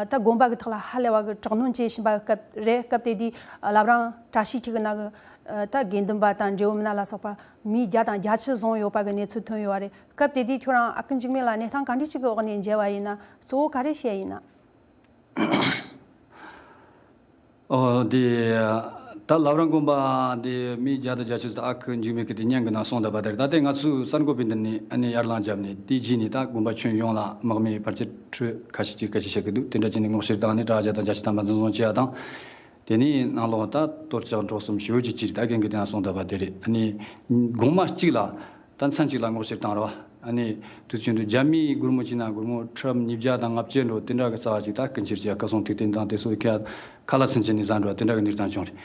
ད་དགོན་པ་གི་ཐོག་ལ་ཧ་ལས་པ་གི་དྲག་གནོན་བྱེད་བཞིན་པ་གི་སྐབས་རེད། སྐབས་དེ་དུས་བླ་བྲང་བཀྲ་ཤིས་འཁྱིལ་གི་ནང་གི་ད་དགེ་འདུན་པ་དང་འབྲས་བུ་མི་སྣ་ལ་སོགས་པ་མི་བརྒྱ་དང་བརྒྱད་ཅུ་བཟུང་ཡོད་པ་གི་གནས་ཚུལ་ཐོན་ཡོད་པ་རེད། སྐབས་དེ་དུས་ཁྱོད་རང་ཨ་ཁུ་འཇིགས་མེད་ལ་གནས་སྟངས་ག་འདྲ་ཞིག་གི་འོག་ནས་མཇལ་བ་ཡིན་ན། གཙོ་བོ་ག་རེ་བཤད་ཡིན་ན། ཨོ་དེ་ད་བླ་བྲང་དགོན་པ་དེ་མི་བརྒྱ་དང་བརྒྱད་ཅུ་ཙམ་ཨ་ཁུ་འཇིགས་མེད་ཀྱི་དེ་བརྙན་གྱི་ནང་གསུངས་བསྡད་པ་དེར། ད་ལྟའི་ང་ཚོའི་གསར་འགོད་པའི་མདུན་ནས་ཨ་ནི་ཡར་ལངས་བརྒྱབ་ནས་དེའི་རྗེས་ནས་ད་དགོན་པ་ཁྱོན་ཡོངས་ལ་དམག་མིའི་ཕལ་ཆེར་ཁྲི་ཁ་ཤས་ཅིག་སྐད་ཆ་བཤད་ཀྱི་འདུག་དེ་འདྲ་བྱས་ནས་སྔོག་བཤེར་བཏང་ནས་བརྒྱ་དང་བརྒྱད་ཅུ་ཐམ་པ་འཛིན་བཟུང་བྱས་ཡ་དང་། དེ་ནས་ནང་ལོགས་ད་གཏོར་བཅག་འཕྲོག་གསུམ་ཞེ་པོ་ཅིག་ཅིག་ད་རྒན་གྱིས་དེ་ཡང་གསུངས་བསྡད་པ་དེ་རེད། ཨ་ནི་དགོང་མོ་གཅིག་ལ་ད་མཚན་གཅིག་ལ་སྔོག་བཤེར་བཏང་ར་བ། ཨ་ནི་དུས་ཚོད་འདི་རྒྱ་མིའི་སྒོར་མོ་གཅིག་ན་སྒོར་མོ་ཁྲི་ཉིས་བརྒྱ་དང་ལྔ་བཅུ་འགྲོ་དེ་འདྲ་གི་རྩ་བ་ཅིག་ད་ཀུན་སྤྱོད་ཀྱི་སྐལ་བཟང་ཐུབ་བསྟན་དང་དེ་ཚོ་ཁ་ཁ་ལ་ཚུན་ཆད་ནས་ཟ་འགྲོ་དེ་འདྲ་གི་གནས་སྟངས་བྱུང་རེད།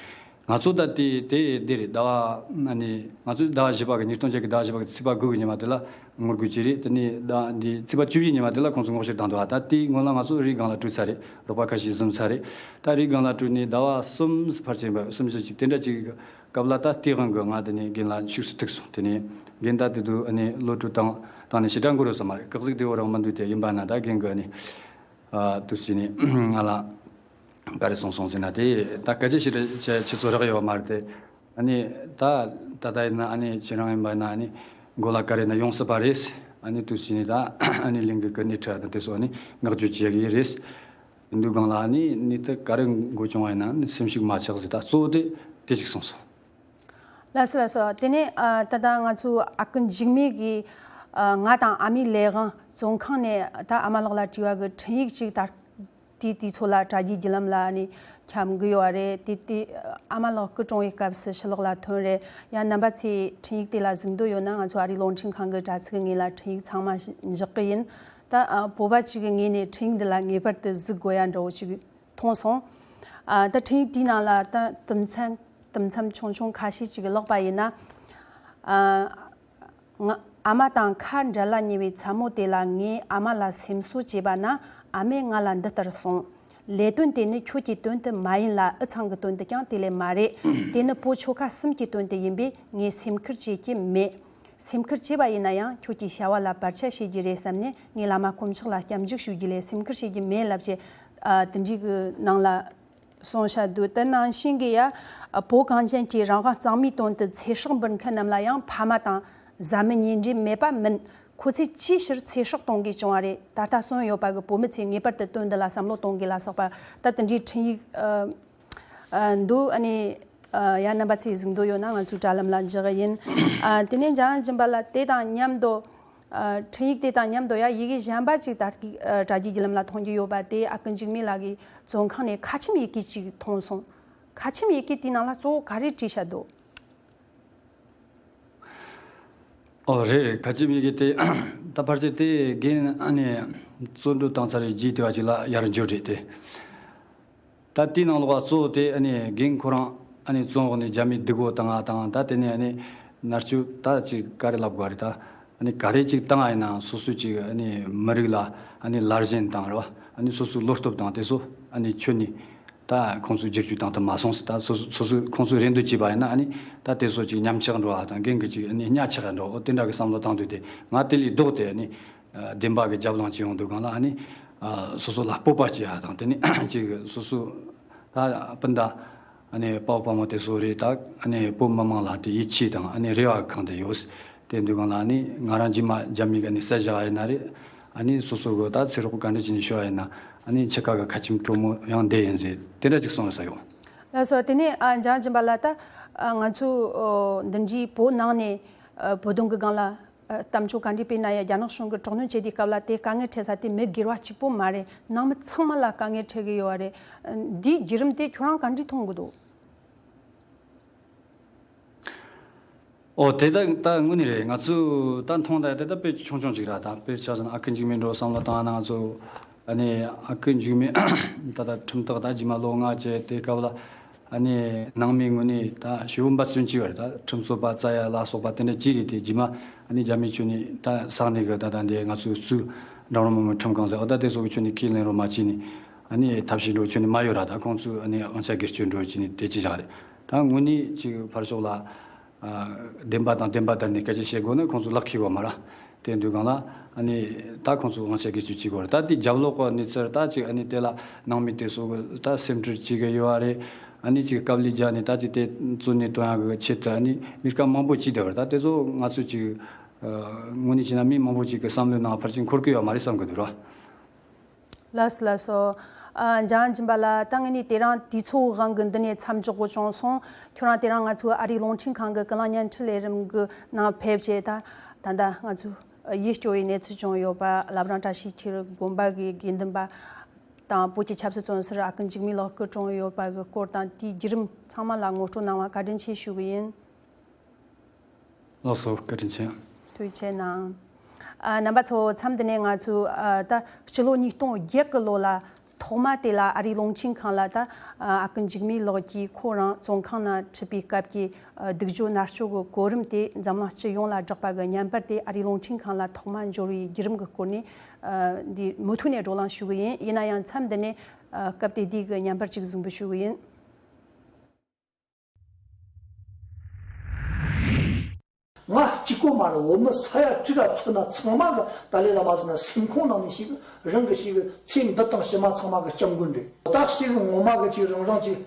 ང་ཚོ་ད་དེ་དེ་དེ་རེད། ཟླ་བ་ཨ་ནི་ང་ཚོའི་ཟླ་བ་བཞི་པ་གི་ཉིས་སྟོང་བརྒྱད་གི་ཟླ་བ་བཞི་པ་གི་ཚེས་པ་དགུ་གི་ཉི་མ་དེ་ལ་ངོ་རྒོལ་བྱས་རེད། དེ་ནས་ཟླ་འདི་ཚེས་པ་བཅུ་བཞི་ཉི་མ་དེ་ལ་ཁོང་ཚོ་སྔོག་བཤེར་བཏང་འདུག་ད་དེའི་སྔོན་ལ་ང་ཚོ་རིའི་སྒང་ལ་བྲོས་ཚར་རེད། རོགས་པ་ཁ་ཤས་འཛོམས་ཚར་རེད། ད་རིའི་སྒང་ལ་བྲོས་ནས་ཟླ་བ་གསུམ་ཕལ་ཆེར་ཡིན་པ་གསུམ་བཞི་ཅིག་དེ་འདྲ་ཅིག་སྐབས་ལ་ད་དེའི་དབང་གིས་ང་དེ་ནས་རྒན་ལགས་ཕྱུགས་སུ་ཐུག་སོང་། དེ་ནས་རྒན་ད་དེ་དུས་ཨ་ནི་ལོ་དྲུག་བཏང་བཏང་ནས་ཞེ་དྲག་འགོར་ཡོད་ས་མ་རེད། སྐག་ཟིག་དེ་བོ་རང་མ་འདུག་དེ་ཡིན་པ་ན་ད་རྒན་གྱིས་ཨ་ནི་ཨ་དུས་ཚོད་ནས་ང་ལ་ག་རེ་གསུངས་སོང་ཟེར་ན། དེ་ད་སྐད་ཆ་ཞིག་རེད། ཁྱེད་ཁྱེད་ཚོ་རག་ཡོད་མ་རེད་དེ། ཨ་ནི་ད་ད་ལྟ་ཡིན་ན་ཨ་ནི་ཁྱེད་རང་ཡིན་པ་ན་ཨ་ནི་མགོ་ལ་ག་རེ་ན་ཡོང་སྲིད་པ་རེད། ཨ་ནི་དུས་ཚོད་ནས་ད་ཨ་ནི་གླིང་གི་གི་སྣེ་ཁྲིད་དང་དེ་ཚོ་ཨ་ནི་བསྔགས་བརྗོད་བྱེད་ཀྱི་རེད། ཡིན་དུས་སྒང་ལ་ཨ་ནི་ནི་ད་ག་རེ་མགོ་བྱུང་བ་ཡིན་ན་ནི་སེམས་ཤུགས་མ་ཆག་ཟེར། ད་གཙོ་བོ་དེ་དེ་ཅིག་གསུངས་སོང་། ལགས་སོ་ལགས་སོ། དེ་ནས་ཨ་ད་ལྟ་ང་ཚོའི་ཨ་ཁུ་འཇིགས་མེད་ཀྱིས་ཨ་ང་དང་ཨ་མའི་ལས་དབང་བཙོན་ཁང་ནས་ད་ཨ་མ་ལགས་ལ་བྲིས་པ་གི་འཕྲིན་ཡིག་ཅིག་ད་དེ་དུས་ཚོད་ལ་དྲ་རྒྱའི་བརྒྱུད་ལམ་ལ་ནི་འཁྱམ་གི་ཡོད་རེད། དེ་དེ་ཨ་མ་ལགས་སྐུ་གྲོངས་པའི་སྐབས་སུ་ཕྱི་ལོགས་ལ་ཐོན་རེད། ཡང་རྣམ་པ་ཚོས་འཕྲིན་ཡིག་དེ་ལ་གཟིགས་འདོད་ཡོད་ན་ང་ཚོ་ཨ་རིའི་རླུང་འཕྲིན་ཁང་གི་དྲ་ཚིགས་ངོས་ལ་འཕྲིན་ཡིག་ཚང་མ་བཞག་གི་ཡིན། ད་ཨ་བོད་པ་ཅིག་གི་ངོས་ནས་འཕྲིན་ཡིག་འདི་ལ་ངེས་པར་དུ་གཟིགས་དགོས་ཡ་འདྲ་བོ་ཅིག་མཐོང་སོང་། ཨ་ད་འཕྲིན་ཡིག་དེའི་ནང་ལ་ད་དུམ་མཚམས་དུམ་མཚམས་ཆུང་ཆུང་ཁ་ཤས་ཅིག་ཀློག་པ་ཡིན་ན། ཨ་ང་ཨ་མ་དང་ཁ་འབྲལ་ལ་ཉེ་བའི་མཚན་མོ་དེ་ལ་ངས་ཨ་མ་ལ་སེམས་གསོ་བྱས་པ་ན། ཨ་མས་ང་ལ་འདི་ལྟར་གསུངས། ལས་དོན་དེ་ནི་ཁྱོད་ཀྱི་དོན་དུ་མ་ཡིན་ལ་འུ་ཚང་གི་དོན་དུ་ཀྱང་དེ་ལས་མ་རེད། དེ་ནི་བུ་ཁྱོ་ག་གསུམ་གྱི་དོན་དུ་ཡིན་པས་ངས་སེམས་ཁུར་བྱེད་ཀྱི་མེད། སེམས་ཁུར་བྱས་པ་ཡིན་ན་ཡང་ཁྱོད་ཀྱི་བྱ་བ་ལ་བར་ཆད་བྱེད་རྒྱུ་རེད་བསམ་ནས་ངས་བླ་མ་དཀོན་མཆོག་ལ་སྐྱབས་འཇུག་ཞུ་རྒྱུ་ལས་སེམས་ཁུར་བྱེད་རྒྱུ་མེད་ལབ་བྱས། ཨ་དེ་འདྲའི་གི་ནང་ལ་གསུངས་བཞག་འདུག་དེ་ནང་བཞིན་གི་ཡ་བོད་གངས་ཅན་གྱི་རང་དབང་གཙང་མའི་དོན་དུ་ཚེ་སྲོག་འབུལ་མཁན་རྣམས་ལ་ཡང་ཕ་མ་དང་ བཟའ་མི་གཉེན་འབྲེལ་མེད་པ་མིན། ཁོ་ཚོས་ཅིའི་ཕྱིར་ཚེ་སྲོག་གཏོང་དགོས་བྱུང་བ་རེད། ད་ལྟ་གསོན་ཡོད་པ་གི་བོད་མི་ཚོས་ངེས་པར་དུ་དོན་འདི་ལ་བསམ་བློ་གཏོང་དགོས་ལ་སོགས་པ། ད་དེ་འདྲའི་འཕྲིན་ཡིག་ཨ་ཨ་འདུག་ཨ་ནི་ཨ་ཡ་རྣམ་པ་ཚོས་གཟིགས་འདོད་ཡོད་ན་ང་ཚོའི་དྲ་ལམ་ལ་འཇོག་གི་ཡིན། ཨ་དེ་ནས་འཇང་དབྱངས་སྦྱིན་པ་ལགས། དེ་དང་མཉམ་དུ་ཨ་འཕྲིན་ཡིག་དེ་དང་མཉམ་དུ་ཡ་ཡི་གེ་གཞན་པ་ཅིག་ད་ལྟའི་ཨ་དྲ་རྒྱའི་བརྒྱུད་ལམ་ལ་མཐོང་རྒྱུ་ཡོད་པ་དེ། ཨ་ཀུན་འཇིགས་མེད་ལགས་ཀྱིས་བཙོན་ཁང་ནས་ཁ་ཆེམས་ཡི་གེ་ཅིག་མཐོང་སོང་། ཁ་ཆེམས་ཡི་གེ་དེའི་ནང་ལ་གཙོ་བོ་ག་རེ་བྲིས་བཞག་འདུག་ཨོ་རེད་རེད། ཁ་ཆེམས་ཡི་གེ་དེ་ད་ཕལ་ཆེར་དེ་རྒན་ཨ་ནི་བཙོན་གྲོལ་བཏང་ཚར་བའི་རྗེས་དེ་བ་ཅིག་ལ་ཡར་འབྱོར་རེད་དེ། ད་དེའི་ནང་ལོགས་གཙོ་བོ་དེ་ཨ་ནི་རྒན་ཁོ་རང་ཨ་ནི་བཙོན་འོག་ནས་རྒྱ་མིའི་སྡུག་གོ་བཏང་ང་བཏང་ང་། ད་དེ་ནས་ཨ་ནི་མནར་གཅོད་ད་ཅིག་ག་རེ་ལབ་དགོས་རེད། ད་ཨ་ནི་ག་རེ་ཅིག་བཏང་ང་ཡིན་ན་སོ་སོ་ཅིག་ཨ་ནི་མི་རིགས་ལ་ཨ་ནི་ལར་ཞེན་བཏང་རེད་བ། ཨ་ནི་སོ་སོའི་བློ་སྟོབས་དང་དེ་ཚོ་ཨ་ནི་ཁྱོན་ནས། ད་ཁོང་ཚོས་བསྒྱུར་བཅོས་བཏང་ཐུབ་མ་སོང་ཟེར། ད་སོ་སོ་སོ་སོས་ཁོང་ཚོས་རེ་འདོད་བྱས་པ་ཡིན་ན་ཨ་ནི་ད་དེ་ཚོ་ཅིག་ཉམས་ཆག་འགྲོ་བ་དང་རྒན་གྱི་ཅིག་ཨ་ནི་གཉའ་ཆག་འགྲོ། འོ་དེ་འདྲ་གི་བསམ་བློ་བཏང་དུས་དེ་ང་དེ་ལས་ལྡོག་སྟེ་ཨ་ནི་བདེན་པ་གི་རྒྱབ་ལངས་བྱེད་ཡོང་དུས་སྒང་ལ་ཨ་ནི་སོ་སོ་ལ་སྤོབས་པ་སྐྱེ་ཡ་དང་། དེ་ནི་ཅིག་སོ་སོ་ད་སྤུན་ཟླ་ཨ་ནི་དཔའ་བོ་དཔའ་མོ་དེ་ཚོ་རེད། ད་ཨ་ནི་བོད་མི་མང་ལ་དེ་ཡིད་ཆེས་དང་ཨ་ནི་རེ་བ་གང་དེ་ཡོད། དེ་འདུག་གང་ལ་ཨ་ནི་ང་རང་རྗེས་མ་རྒྱ་མི་ག་ནས་བསད་བཞག་ཡིན་ན་རེད། ཨ་ནི་སོ་སོ་གི་ད་ཚེ་སྲོག་ག་འདྲ་བྱས་ནས་ཤོར་ཡིན་ན་ཨ་ནི་འཆི་ཁ་གི་ཁ་ཆེམས་དྲོན་མོ་ཡང་བསྡད་ཡིན་ཟེར། དེ་འདྲ་ཅིག་གསུངས་ཡོད་ས་ཡོད། ལགས་སོ། དེ་ནས་ཨ་འཇང་སྦྱིན་པ་ལགས། ད་ཨ་ང་ཚོ་ཨོ་འདི་འདྲའི་བོད་ནང་ནས་ཨ་བོད་དོན་གི་སྒང་ལ་ཨ་གཏམ་བརྗོད་ག་འདྲས་སྤེལ་ན་ཡང་རྒྱ་ནག་གཞུང་གིས་དྲག་གནོན་བྱེད་དུས་སྐབས་ལ་དེ་དཀའ་ངལ་འཕྲད་ས་དེ་མི་སྒེར་བ་གཅིག་པོ་མ་རེད། ནང་མི་ཚང་མ་ལ་དཀའ་ངལ་འཕྲད་གི་ཡོད་རེད། ཨ་འདིའི་བརྒྱུད་རིམ་དེ་ཁྱོད་རང་ག་འདྲས་མཐོང་གི་འདུག་ཨོ་དེ་ད་ད་དངོས་གནས་རེད། ང་ཚོས་ད་མཐོང་ད་དེ་ད་དཔེ་ཆུང་ཆུང་ཅིག་ར། ད་དཔེ་ཆ་བཞག་ན་ཨ་ཁུ་འཇིགས་མེད་འགྲོ་བསམ་བློ་བཏང་ན་ང་ཚོ་ཨ་ནི་ཨ་ཁུ་འཇིགས་མེད་ད་ད་ཁྲིམས་ཐག་ད་རྗེས་མ་ལོ་ལྔ་བཅད་དེ་སྐབས་ལ་ཨ་ནི་ནང་མི་ངོས་ནས་ད་ཞུ་བོ་འབད་བརྩོན་བྱས་པ་རེད། ད་ཁྲིམས་རྩོད་པ་བཙལ་ཡ་ལ་སོགས་པ་དེ་འདྲ་བྱས་རེད་དེ། རྗེས་མ་ཨ་ནི་རྒྱ་མི་ཁྱོན་ནས་ད་ས་གནས་གི་ད་ད་འདི་ང་ཚོའི་གཙོས་འབྲམ་རོང་མི་དམངས་ཁྲིམས་ཁང་ཟེར་བ་ད་དེ་ཚོ་གི་ཁྱོན་ནས་ཁས་ལེན་རོགས་མ་བྱས་ནས་ཨ་ནི་ཐབས་ཤེས་འགྲོ་ཁྱོན་ནས་མ་ཡོད་ར། ད་ཁོང་ཚོས་ཨ་ནི་དབང་ཆ་སྒེར་གཅོད་འགྲོ་བྱས་ནས་དེ་ཅི་བཞག་རེད། ད་དངོས་གནས་ཅིག་ཕར་ཕྱོགས་ལ་ཨ་བདེན་པ་དང་བདེན་པ་ལྟར་ནས་སྐད་ཆ་བཤད་དགོས་ན་ཁོང་ཚོ་ལག་ཁེལ་བ་མ་ར། དེ་འདུག་གང་ལ་ཨ་ནི་ད་ཁོང་ཚོ་དབང་ཆ་སྒེར་གཅོད་བྱེད་དགོས་རེད། ད་དེ་རྒྱབ་ལོགས་གི་གནས་ཚུལ་ད་ཅིག་ཨ་ནི་དེ་ལ་ནང་མི་དེ་ཚོ་གི་ད་སེམས་ཁྲལ་བྱེད་གི་ཡོད་རེད། ཨ་ནི་ཅིག་དཀའ་ལས་རྒྱག་ནས་ད་ཅིག་དེ་བཙོན་ནས་གཏོང་ཡག་གི་ཆེད་དུ་ཨ་ནི་གནས་སྐབས་མང་པོ་བྱས་བསྡད་པ་རེད། ད་དེ་ཚོ་ང་ཚོ་ཅིག་ཨ་དངོས་གནས་བྱས་ན་མི་མང་པོ་ཅིག་གི་བསམ་བློའི་ནང་ཕལ་ཆེར་འཁོར་གི་ཡོད་མ་རེད་བསམ་གི་འདུག་ར། ལགས་སོ་ལགས་སོ། ཨ་འཇང་སྦྱིན་པ་ལགས། ད་ངས་ནི་དེ་རིང་དུས་ཚོད་དབང་གིས་འདི་ནས་མཚམས་འཇོག་དགོས་བྱུང་སོང་། ཁྱོད་རང་དེ་རིང་ང་ཚོའི་ཨ་རིའི་རླུང་འཕྲིན་ཁང་གི་ཀུན་གླེང་བརྙན་འཕྲིན་ལས་རིམ་གི་ནང་ཕེབས་བྱས། ད་ད་ལྟ་ང་ཚོའི་ཡིད་སྐྱོ་བའི་གནས་ཚུལ་བྱུང་ཡོད་པ། བླ་བྲང་བཀྲ་ཤིས་འཁྱིལ་དགོན་པ་གི་དགེ་འདུན་པ་དང་བོད་ཀྱི་ཆབ་སྲིད་བཙོན་ཟུར་ཨ་ཀུན་འཇིགས་མེད་ལགས་སྐུ་གྲོངས་ཡོད་པ་གི་སྐོར་དང་དེའི་བརྒྱུད་རིམ་ཚང་མ་ལ་ངོ་སྤྲོད་གནང་བ་བཀའ་དྲིན་ཆེ་ཞུ་གི་ཡིན། ལགས་སོ། བཀའ་དྲིན་ཆེ། ཐུགས་རྗེ་ཆེ་གནང་། ཨ་རྣམ་པ་ཚོ། མཚམས་འདི་ནས་ང་ཚོས་ཨ་ད་སྤྱི་ལོ་ཉིས་སྟོང་བརྒྱད་ཀྱི་ལོ་ལ་ཐོག་མ་དེ་ལ་ཨ་རིའི་རླུང་འཕྲིན་ཁང་ལ་ད་ཨ་ཨ་ཀུན་འཇིགས་མེད་ལགས་ཀྱིས་ཁོ་རང་བཙོན་ཁང་ནང་ཁྲིད་པའི་སྐབས་ཀྱི་ཨ་སྡུག་སྦྱོང་མནར་གཅོད་ཀྱི་གོ་རིམ་དེ་འཛམ་གླིང་སྤྱི་ཡོངས་ལ་བསྒྲགས་པ་གི་བརྙན་པར་དེ་ཨ་རིའི་རླུང་འཕྲིན་ཁང་ལ་ཐོག་མ་འབྱོར་བའི་བརྒྱུད་རིམ་གྱི་སྐོར་ནས་ཨ་འདི་མུ་མཐུད་ནས་བགྲོ་གླེང་ཞུ་གི་ཡིན། ཡིན་ན་ཡང་མཚམས་འདི་ནས་ཨ་སྐབས་དེ་དུས་ཀྱི་བརྙན་པར་ཅིག་གཟིགས་འབུལ་ཞུ་གི་ཡིན། ང་གཅིག་པོ་མ་རེད། བོད་མི་ས་ཡ་དྲུག་ག་མཚོན་ན་ཚང་མ་གི་ཏཱ་ལའི་བླ་མ་ཟེར་ན་སེམས་ཁོང་ནང་ནས་ཞིག་རང་གི་ཞིག་ཚེ་འདི་དང་ཕྱི་མ་ཚང་མ་གི་སྐྱབས་མགོན་རེད། ད་ཞིག་ངོ་མ་གི་ཅིག་རང་རང་ཅིག་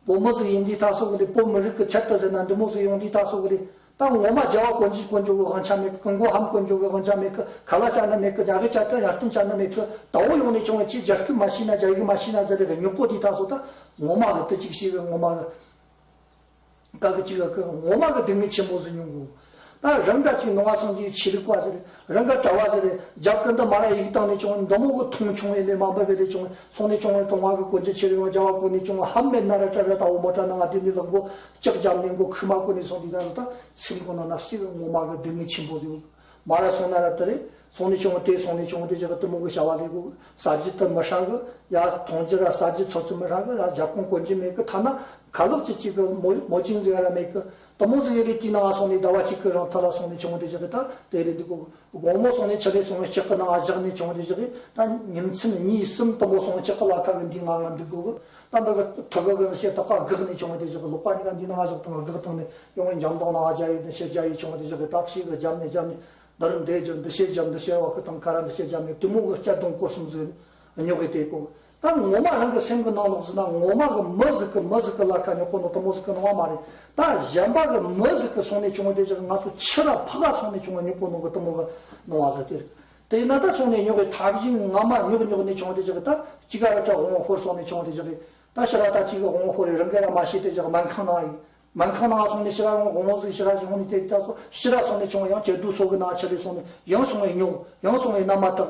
བོད་མི་ཟིག་ཡིན་དུས་ད་སོ་གི་ལས། བོད་མི་རིགས་ཀྱི་ཆེད་དུ་ཟེར་ན་འདི་མོ་ཟིག་ཡོང་དུས་ད་སོ་གི་ལས། ད་ངོ་མ་རྒྱལ་བ་དཀོན་མཆོག་དཀོན་མཆོག་གི་དབང་ཆ་མེད་གི། ཀུན་དགའ་ཧམ་དཀོན་མཆོག་གི་དབང་ཆ་མེད་གི། ཁ་ལ་ཆ་ན་མེད་གི། རྒྱ་གི་ཆ་ཏི་ཡར་ཐོན་ཆ་ན་མེད་གི། ད་བོ་ཡོང་ནས་བྱུང་བ་ཅིག་རྒྱ་སྐད་མ་ཤེས་ན་རྒྱ་ཡིག་མ་ཤེས་ན་ཟེར་རེད། ཉོ་པོ་དུས་ད་སོ་ད་ངོ་མ་གི་དུ་ཅིག་ཤེས་གི། ངོ་མ་གི་ག་གི་ཅིག་གི་ངོ་མ་གི་སྡུག་བསྔལ་ཆེན་པོ་ཟིག་མྱོང་གོ། ད་རང་ག་ཅིག་ནང་བ་སངས་རྒྱས་ཆོས་ལུགས་པ་ཟེར། རང་ག་གྲྭ་བ་ཟེར། རྒྱབ་ཀུན་ཏུ་མ་ར་ཡིག་བཏང་ནས་བྱུང་འདི་མོ་གི་མཐོང་ཆུང་ཡེ་ལས་མ་འབབ་པའི་ལས་བྱུང་སོང་ནས་བྱུང་ཀྲུང་ཧྭ་གི་གོན་རྒྱུ་ཆེ་རེ་ཡང་རྒྱ་བ་གོན་ནས་བྱུང་ཧམ་མེད་ན་ར་གྲྭ་ར་ད་འོ་མོ་གྲྭ་ནང་ང་བསྡད་ནས་ལག་མགོ་ལྕགས་རྒྱབ་ནས་མགོ་ཁུག་མ་གོན་ནས་སོང་དུས་ད་ད་སེམས་ཁོང་ནང་ན་སེ་གི་ངོ་མ་གི་སྡུག་བསྔལ་ཆེན་པོ་ཟིག་མ་ར་སོང་ན་ར་དེ་རེད། སོང་ནས་བྱུང་དེ་སོང་ནས་བྱུང་དེ་ཅིག་གི་དེ་མོ་གི་བྱ་བ་ལས་གོ། ཟ་རྒྱུ་དེ་མི་ཧྲ་གི། ཡ་འཐུང་རྒྱུ་ར་ཟ་རྒྱུ་ཚོ་ཚོ་མི་ཧྲ་གི། ཡ་རྒྱ་གོན་གོན་རྒྱུ་མེད་གི། ཐ་ན་ཁ་ལག་ཅིག་ཅིག་གི་མོ་མོ་ཅིང་ཟིག་ར་མེད་གི། དེ་མོ་ཟིག་ཡེ་ལས་དེའི་ནང་ང་སོང་ནས་ཟླ་བ་གཅིག་གི་རིང་ཐ་ལ་སོང་ནས་བྱུང་དེ་ཅིག་གི་ད་དེ་ལས་འདུག་གོ། དགོང་མོ་སོང་ནས་ཆུ་ལས་སོང་ནས་ལྕགས་ཀྱི་ནང་ང་བཞག་ནས་བྱུང་དེ་ཅིག་གི་ད་ཉིན་མཚན་གཉིས་གསུམ་དེ་མོ་སོང་ནས་ལྕགས་ཀྱི་ལ་ཁ་གི་འདི་ང་ང་འདུག་གོ་གི། ད་འདི་གི་ཐུ་གི་གི་བཤད་ཐག་པ་སྒུག་ནས་བྱུང་དེ་ཅིག་གི་ལོག་པ་གཉིས་ཀ་འདི་ནང་ང་བཞག་དང་སྒུག་དང་ནས་ཡོང་བའི་འཇམ་དོང་ནང་ང་བྱ་ཡི་འདི་བཤད་བྱ་ཡི་བྱུང་དེ་ཅིག་གི་ད་ཕྱིས་གི་རྒྱབ་ནས་རྒྱབ་ནས། འདི་རུ་འདི་རྒྱབ་འདི་ཤེས་རྒྱབ་འདི་ཤེས་བ་ཁུ་དང་ཁ་ར་འདི་ཤེས་རྒྱབ་ནས་དེ་མོ་གི་སྐྱ་གདོང་སྐོར་གསུམ་ཟིག་རྙོག་གི་དེ་གོ། ད་ངོ་མ་རང་གི་སེམས་ཀྱི་ནང་ལོགས་ཟེར་ན་ངོ་མ་གི་མི་ཟིག་གི་མི་ཟིག་གི་ལ་ཁ་རྙོག་གོ་ནོ་དེ་མོ་ཟིག་གི་ནོ་བ་མ་རེད། ད་གཞན་པ་གི་མི་ཟིག་གི་སོང་ནས་བྱུང་བ་དེ་ཅིག་ང་ཚོ་ཕྱི་ར་ཕ་ག་སོང་ནས་བྱུང་བ་རྙོག་གོ་ནོ་གི་དེ་མོ་གི་ནོ་བ་ཟིག་དེ་རེད། དེ་ཡིན་ན་ད་སོང་ནས་རྙོག་གི་ཐབས་ཤེས་ངོ་མ་རྙོག་རྙོག་ནས་བྱུང་བ་དེ་ཅིག་ད་གཅིག་ག་ར་ཅག་དབང་ཤོར་སོང་ནས་བྱུང་བ་དེ་ཅིག་ད་ཕྱི་ར་ད་གཅིག་གི་དབང་ཤོར་རེད། རང་ག་ར་མ་ཤེས་དེ་ཅིག་སྨན་ཁང་ནང་ཡིན། སྨན་ཁང་ནང་སོང་ནས་ཕྱི་ར་ཡང་དབང་ཟིག་ཕྱི་ར་བྱུང་ནས་དེ་ད་སོ་ཕྱི་ར་སོང་ནས་བྱུང་བ་ཡང་ཇེ་སྡུག་སོ་གི་ནང་ཆ་ལས་སོང་ནས་ཡང་སོང་བའི་རྙོག་ཡང་སོང་བའི་ན་མ་ཐག་